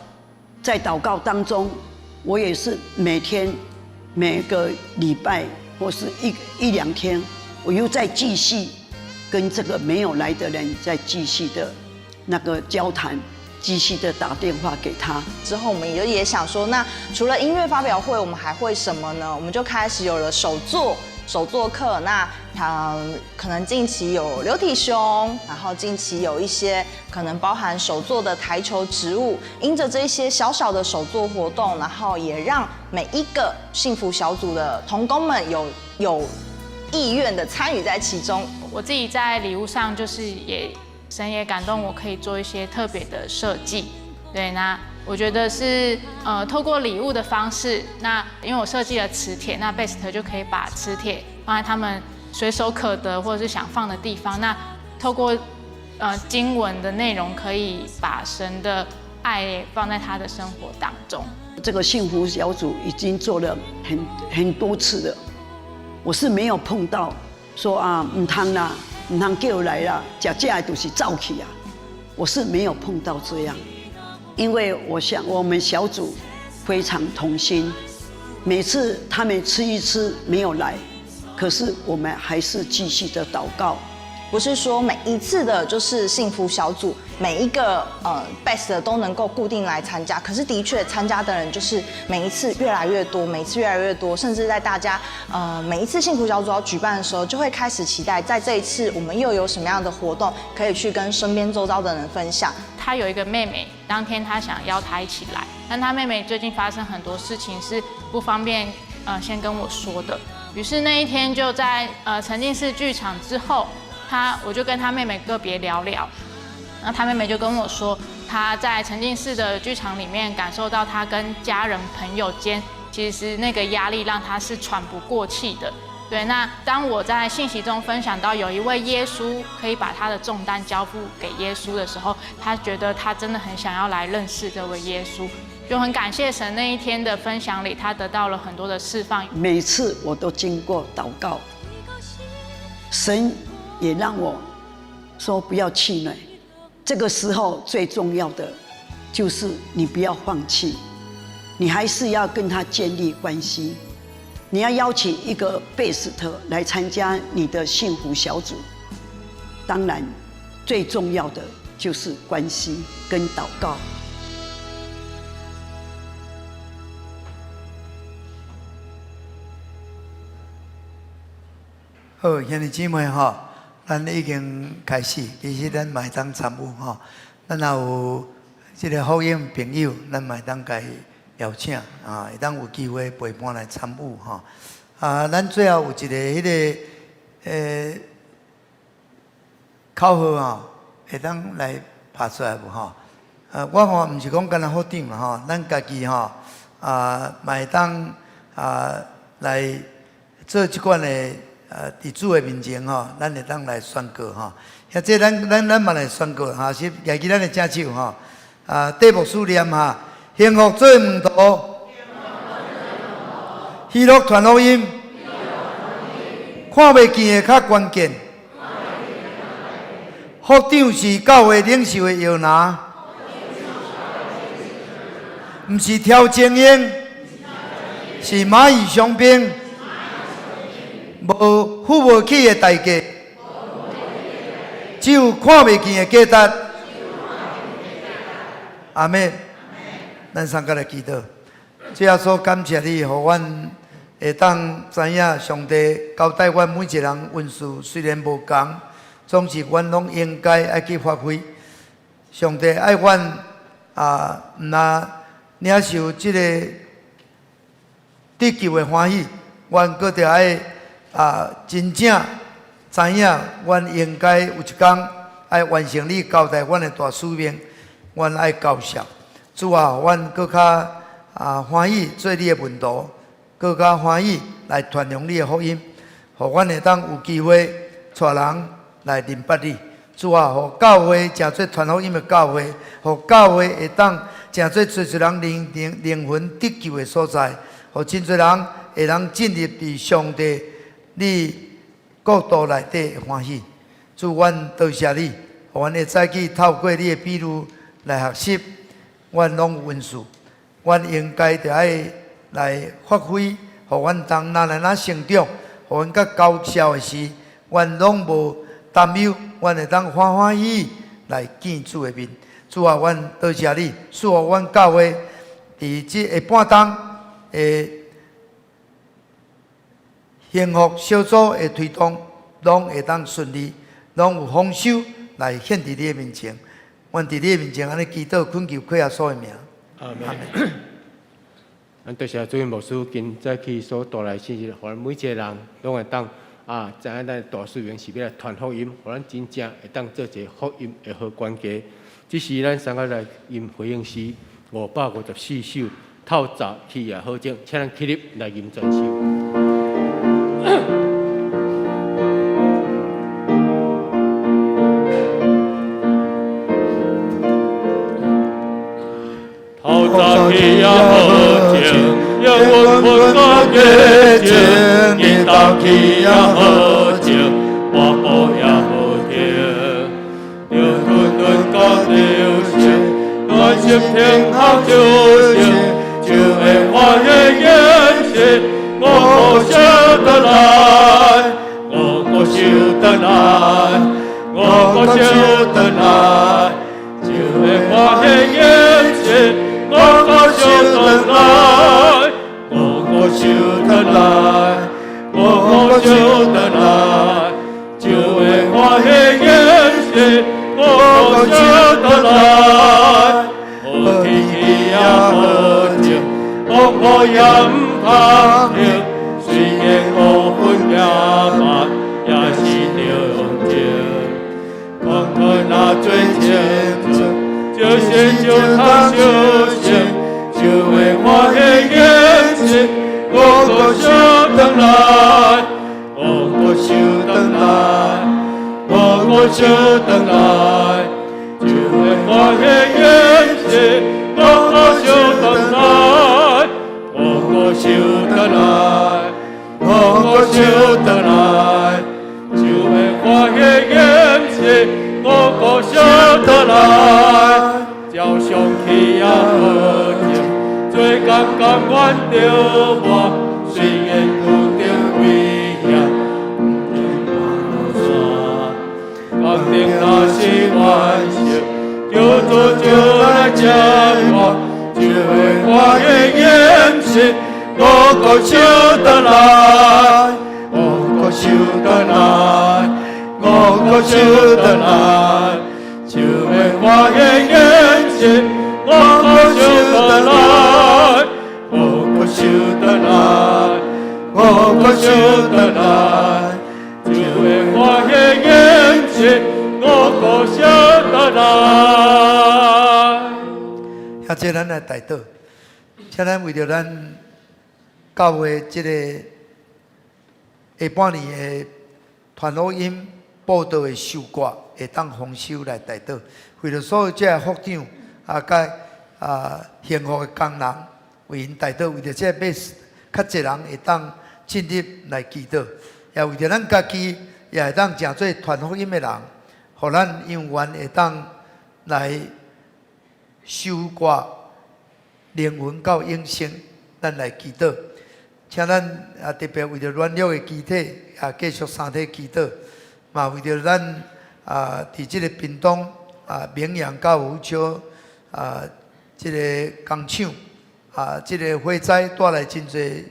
在禱告當中，我也是每天每個禮拜或是一兩天，我又在繼續跟這個沒有來的人在繼續的那個交談。繼續的打電話給他。
之後，我們也想說，那除了音樂發表會，我們還會什麼呢？我們就開始有了手作課。那可能近期有流體熊，然後近期有一些可能包含手作的台球植物。因著這些小小的手作活動，然後也讓每一個幸福小組的同工們有意願的參與在其中。
我自己在禮物上就是也。神也感動我，可以做一些特別的設計。對，那我覺得是透過禮物的方式，那因為我設計了磁鐵，那 Best 就可以把磁鐵放在他們隨手可得或者是想放的地方。那透過經文的內容，可以把神的愛放在他的生活當中。
這個幸福小組已經做了很多次了，我是沒有碰到說啊毋通啦。毋通叫來啦，食食的就是走去啊！我是沒有碰到這樣，因為我想我們小組非常同心，每次他們吃一吃沒有來，可是我們還是繼續的禱告。
不是說每一次的就是幸福小組，每一個best 都能夠固定來參加，可是的確參加的人就是每一次越來越多，每一次越來越多，甚至在大家每一次幸福小組要舉辦的時候，就會開始期待，在這一次我們又有什麼樣的活動可以去跟身邊周遭的人分享。
他有一個妹妹，當天他想邀他一起來，但他妹妹最近發生很多事情是不方便先跟我說的，於是那一天就在沉浸式劇場之後。我就跟他妹妹個別聊聊，那他妹妹就跟我說，他在沉浸式的劇場裡面感受到他跟家人朋友間，其實那個壓力讓他是喘不過氣的。對，那當我在信息中分享到有一位耶穌可以把他的重擔交付給耶穌的時候，他覺得他真的很想要來認識這位耶穌。就很感謝神那一天的分享裡，他得到了很多的釋放。
每次我都經過禱告，神也讓我說不要氣餒。這個時候最重要的就是你不要放棄，你還是要跟他建立關係。你要邀請一個貝斯特來參加你的幸福小組。當然，最重要的就是關係跟禱告。
好，兄弟姊妹吼，咱已經開始，其實咱嘛會當參與吼。咱若有這个福音朋友，咱嘛會當共伊邀請啊，會當有機會陪伴來參與吼。啊，咱最後有一个彼个口號吼，會當來拍出來無吼？啊，我吼毋是講干焦副長啦吼，咱家己吼啊，嘛會當啊來做這款的。佇主的面前吼，咱會當來宣告吼。或者咱嘛來宣告吼，是舉起咱的正手吼。啊，戴牧師念哈，幸福做門徒，喜樂傳福音，看袂見的較關鍵。副長是教會領袖的搖籃，毋是挑精英，是螞蟻雄兵。無付無起的代價，只有看袂見的價值。阿們，咱三個來祈禱。主耶穌，感謝你，予阮會當知影上帝交代阮每一個人恩賜，雖然無仝，總是阮攏應該愛去發揮。上帝愛阮啊，毋若領受這个得救的歡喜，阮閣著愛。啊，真正知影，阮應該有一工愛完成你交代阮的大使命，阮愛交涉。主啊，阮閣較啊歡喜做你的門徒，閣較歡喜來傳揚你的福音，予阮會當有機會帶人來認捌你。主啊，予教會成做傳福音的教會，予教會會當成做濟濟人靈魂得救的所在，予真濟人會當進入佇上帝你國度內底的歡喜。主，阮多謝你，予阮會早起透過你的比喻來學習，阮攏有恩賜，阮應該著愛來發揮，予阮當哪來哪成長，予阮較高效的時，阮攏無擔憂，阮會當歡歡喜喜來見主的面。主啊，阮多謝你，賜予阮教會佇這下半冬的幸福小組的推動，攏會當順利，攏有豐收來獻佇你的面前。阮佇你的面前按呢祈禱，懇求靠耶穌的名。
阿們。咱多謝主任牧師今早起所帶來信息，予咱每一个人攏會當啊，知影咱大使命是欲來傳福音，予咱真正會當做一个福音的好管家。這時咱三个來吟回應詩554首，透早起也好靜，請咱起立來吟全首。透早起也好靜，永遠分甲激情，一同起也好靜，跋步也無停，着吞吞甲流星，安心天空就行，就會歡喜眼神，我無想得來，我無想得來，我無想得來，就會歡喜眼神，我無想得來，我無想得來，我無想得來，就會歡喜眼神，我無想得來，好天氣也好晴，風雨也毋通停，雖然烏雲也慢，也是長情。看看那最青春，就是就通相信，就會歡喜眼神，我閣想轉來，我閣想轉來，我閣想轉來，就會歡喜眼神，我閣想轉來，感覺阮著磨，雖然拄著危險，毋驚半路煞。工程若是完成，求主就來接我，就會歡喜眼神，五穀收轉來，五穀收轉來，五穀收轉來，就會歡喜眼神，五穀收轉來，五穀收轉來，五穀收轉來，就會歡喜眼神，五穀收轉來。
遐這咱來代禱，請咱為著咱教會這个下半年的傳福音佈道的收割，會當豐收來代禱。為著所有這个福長啊，佮幸福的工人為𪜶代禱，為著這个較濟人會當進入來祈禱，也為著咱家己也會當成做傳福音的人，予咱永遠會當來收割靈魂到永生，咱來祈禱。請咱啊特別為著軟弱的肢體啊繼續三體祈禱，嘛為著咱啊佇這个屏東啊明陽佮五丘啊這个工廠啊這个火災帶來真濟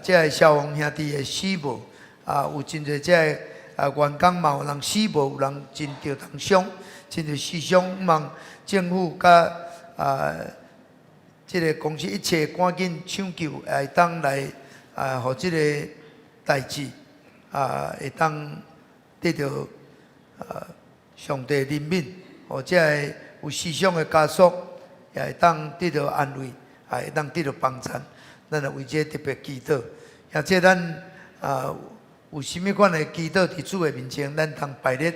這个消防兄弟的死亡啊，有真濟這个員工嘛有人死亡，有人真著重傷，真濟死傷，望政府佮這个公司一切趕緊搶救，會當來啊，予這个代誌啊，會當得著上帝憐憫，予這个有死傷的家屬也會當得著安慰，也會當得著幫助。咱來為這個特別祈禱，或者咱有啥物款的祈禱佇主的面前，咱通排列，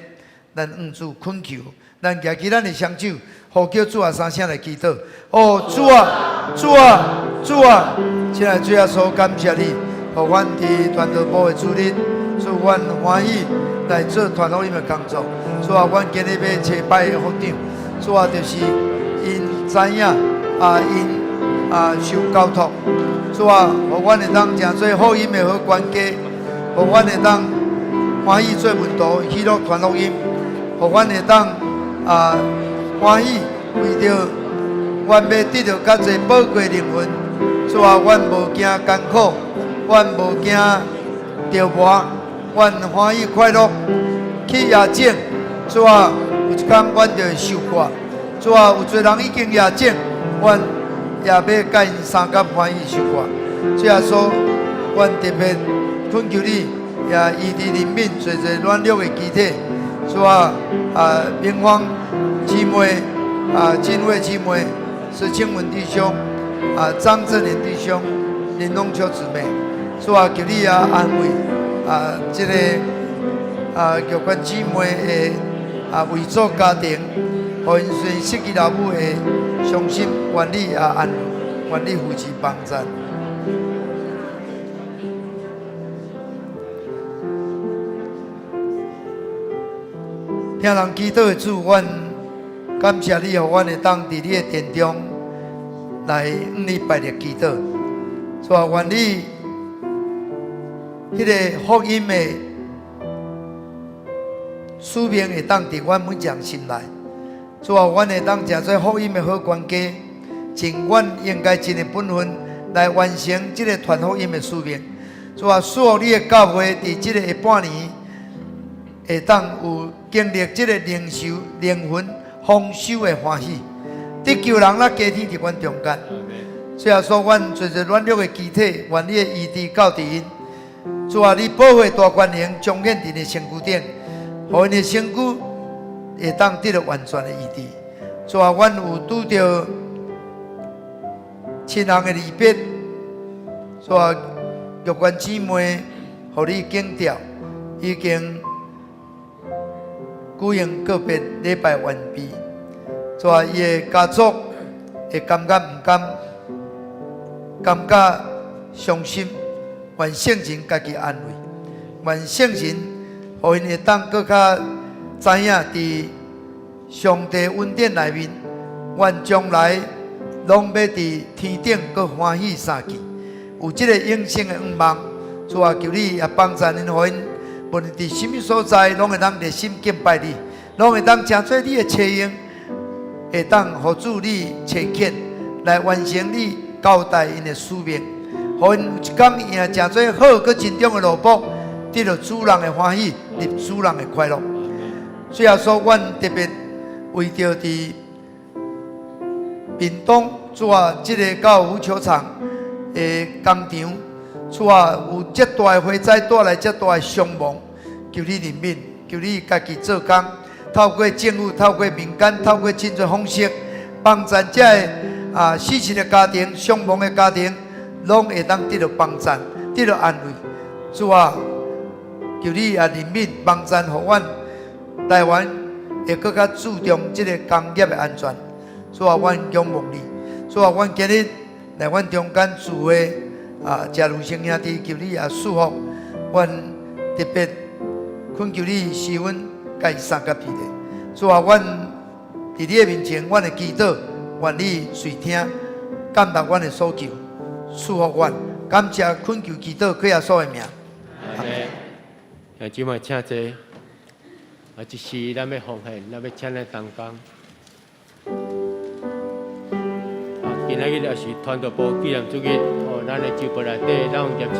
咱向主懇求，咱舉起咱的雙手，呼叫主啊三聲來祈禱。哦，主啊，主啊，主啊！親愛的主耶穌，感謝你，予阮佇傳道部的主日，主阮歡喜來做傳福音的工作。主啊，阮今日欲差派的福長，主啊，就是𪜶知影啊，𪜶受交託。主啊，予阮會當成做福音的好管家，予阮會當歡喜做門徒，喜樂傳福音，予阮會當歡喜為著阮欲得著較濟寶貴靈魂。主啊，阮無驚艱苦，阮無驚著磨，阮歡喜快樂去野種。主啊，有一工阮就會收割。主啊，有濟人已經野種，阮也欲佮𪜶相佮歡喜收割。主耶穌，阮特別懇求你，也醫治憐憫濟濟軟弱的肢體。主啊，明芳姊妹，金慧姊妹，石清文弟兄，張正蓮弟兄，林龍秋姊妹，主啊，求你安慰這个玉娟姊妹的遺族家庭，予𪜶雖失去老母的傷心，願你安慰，願你扶持幫助。聽人祈禱的主，阮感謝你，予阮會當佇你的殿中來向你拜日祈禱。主啊，願你彼个福音的使命會當佇阮每一人心內。主啊，阮會當成做福音的好管家，盡阮應該盡的本分來完成這個傳福音的使命。主啊，賜予你的教會佇這个下半年會當有經歷這個靈修靈魂豐收的歡喜，得救人咱加添佇阮中間。主耶穌，阮濟濟軟弱的肢體，願你的醫治到佇𪜶。主啊，你寶血大權能彰顯佇𪜶的身軀頂，予𪜶的身軀會當得著完全的醫治。主啊，阮有拄著親人的離別，主啊，玉娟姊妹，予你揀召，已經舉行告別禮拜完畢。主啊，伊的家族會感覺毋甘，感覺傷心，願聖神家己安慰，願聖神予𪜶會當閣較知影佇上帝恩典內面，願將來攏欲佇天頂閣歡喜相見，有這个永生的願望。主啊，求你也幫助𪜶，予𪜶無論佇啥物所在，攏會當熱心敬拜你，攏會當成做你的差用，會當予主你差遣來完成你交代𪜶的使命，予𪜶有一工用成做好閣珍重的奴僕，得著主人的歡喜，入主人的快樂。主耶穌，阮特別為著佇屏東，主啊，這个高爾夫球場的工場，主啊，有這大的火災帶來這大的傷亡，求你憐憫，求你家己做工，透過政府、透過民間、透過真濟方式，幫助這个死去的家庭、傷亡的家庭，攏會當得著幫助，得著安慰。主啊，求你也憐憫，幫助予阮台灣會閣較注重這个工業的安全。主啊，阮仰望你。主啊，阮今日來阮中間聚會謝如生兄弟，求你也賜福。阮特別懇求你賜阮共伊相佮彼得。主啊，阮佇你的面前，阮的祈禱，願你垂聽，感答阮的所求，賜福阮。感謝懇求祈禱，靠耶穌的名。
阿們。兄姊妹請坐。這時咱欲奉獻，咱欲請咱同工。今仔日也是傳道部紀念主日，咱的周報內底，咱有貼一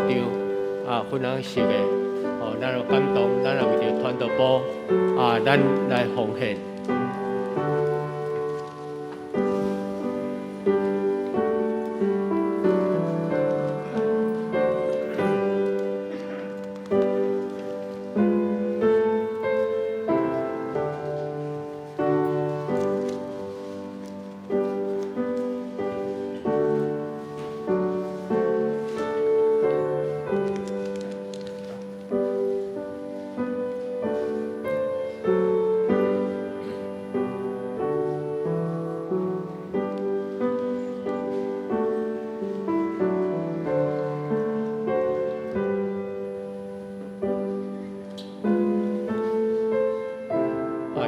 張粉紅色的，咱有感動，咱也為著傳道部咱來奉獻。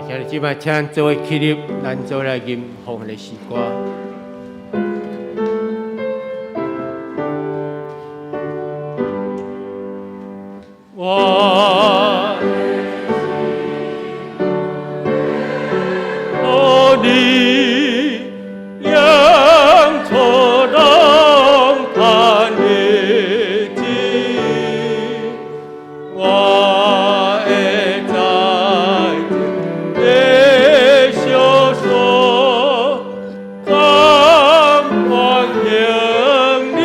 兄弟姊妹，請做伙起立，咱做伙來吟奉獻的詩歌。我予你用錯攏牽的子，我會在這小說，甘願向你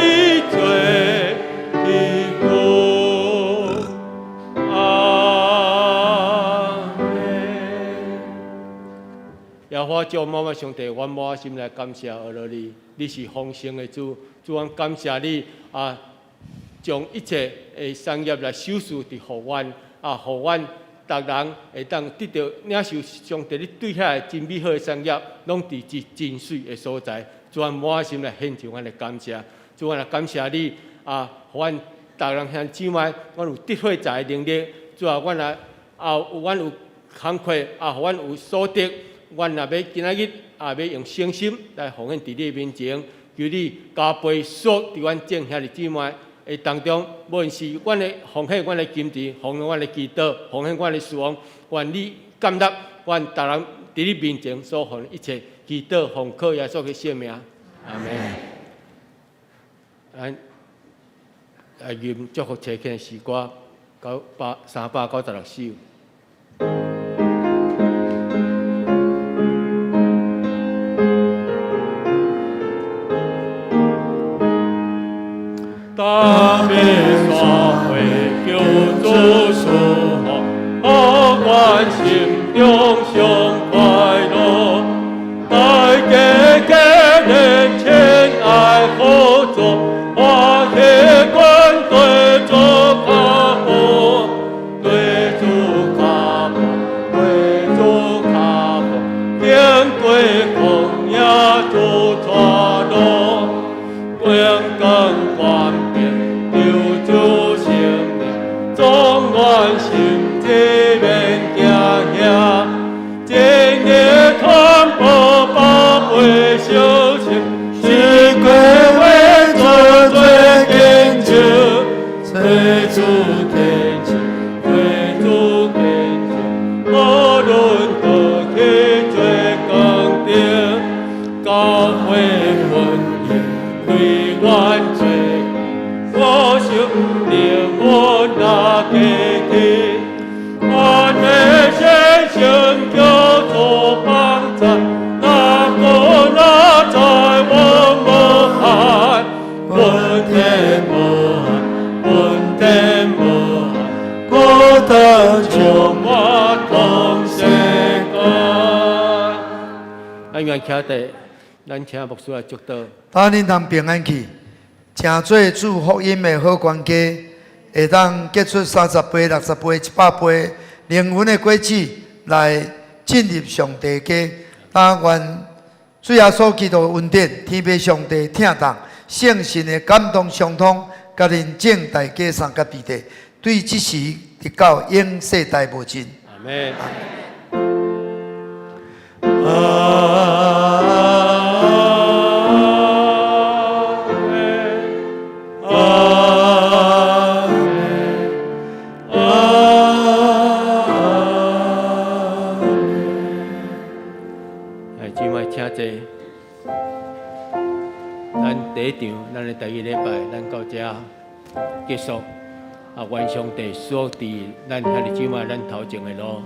做義工。阿們。耶和華將滿滿上帝，阮滿心來感謝阿羅你，你是豐盛的主，主阮感謝你將一切的產業來賞賜佇予阮，予阮逐人會當得著領受上帝你對遐个真美好的產業，攏佇這真媠的所在。主阮滿心來獻上阮的感謝，主阮來感謝你予阮逐人兄弟姊妹，阮有得火財的能力，主啊，阮來有阮有工課，予阮有所得。阮若欲今仔日欲用誠心來奉獻佇你的面前，求你加倍賜佇阮眾兄弟姊妹的當中，無論是阮的奉獻、阮的金錢、奉獻阮的祈禱、奉獻阮的事奉，願你感納阮逐人佇你面前所奉一切祈禱，奉靠耶穌的聖名，阿們。咱來吟祝福差遣的詩歌，396首。達美山會求主賜福，予阮心中上快樂。大家結連親愛合作，歡喜阮對主跤步，對主跤步，對主跤步，經過曠野主帶路，榮光權柄求主聖靈，總願心志免驚嚇，今日傳播寶貝消息，心做，我心靈阮若家己，阮的先生叫做幫贊，哪個哪在阮無愛，阮的無愛，阮的無愛，
孤單
充滿同世界。咱願徛佇，咱請牧師來祝禱。
當恁通平安去，成做主福音的好管家，會當結出30倍、60倍、100倍靈魂的果子來進入上帝家。但願主耶穌基督的恩典、天父上帝疼痛、聖神的感動相通，佮恁眾大家相佮佇咧，對這時直到永世代無盡。
阿門。阿門，阿門，阿門。來，姊妹請坐。咱第一場，咱的第二禮拜，咱到這結束。啊，願上帝所佇咱兄弟姊妹咱頭前的路。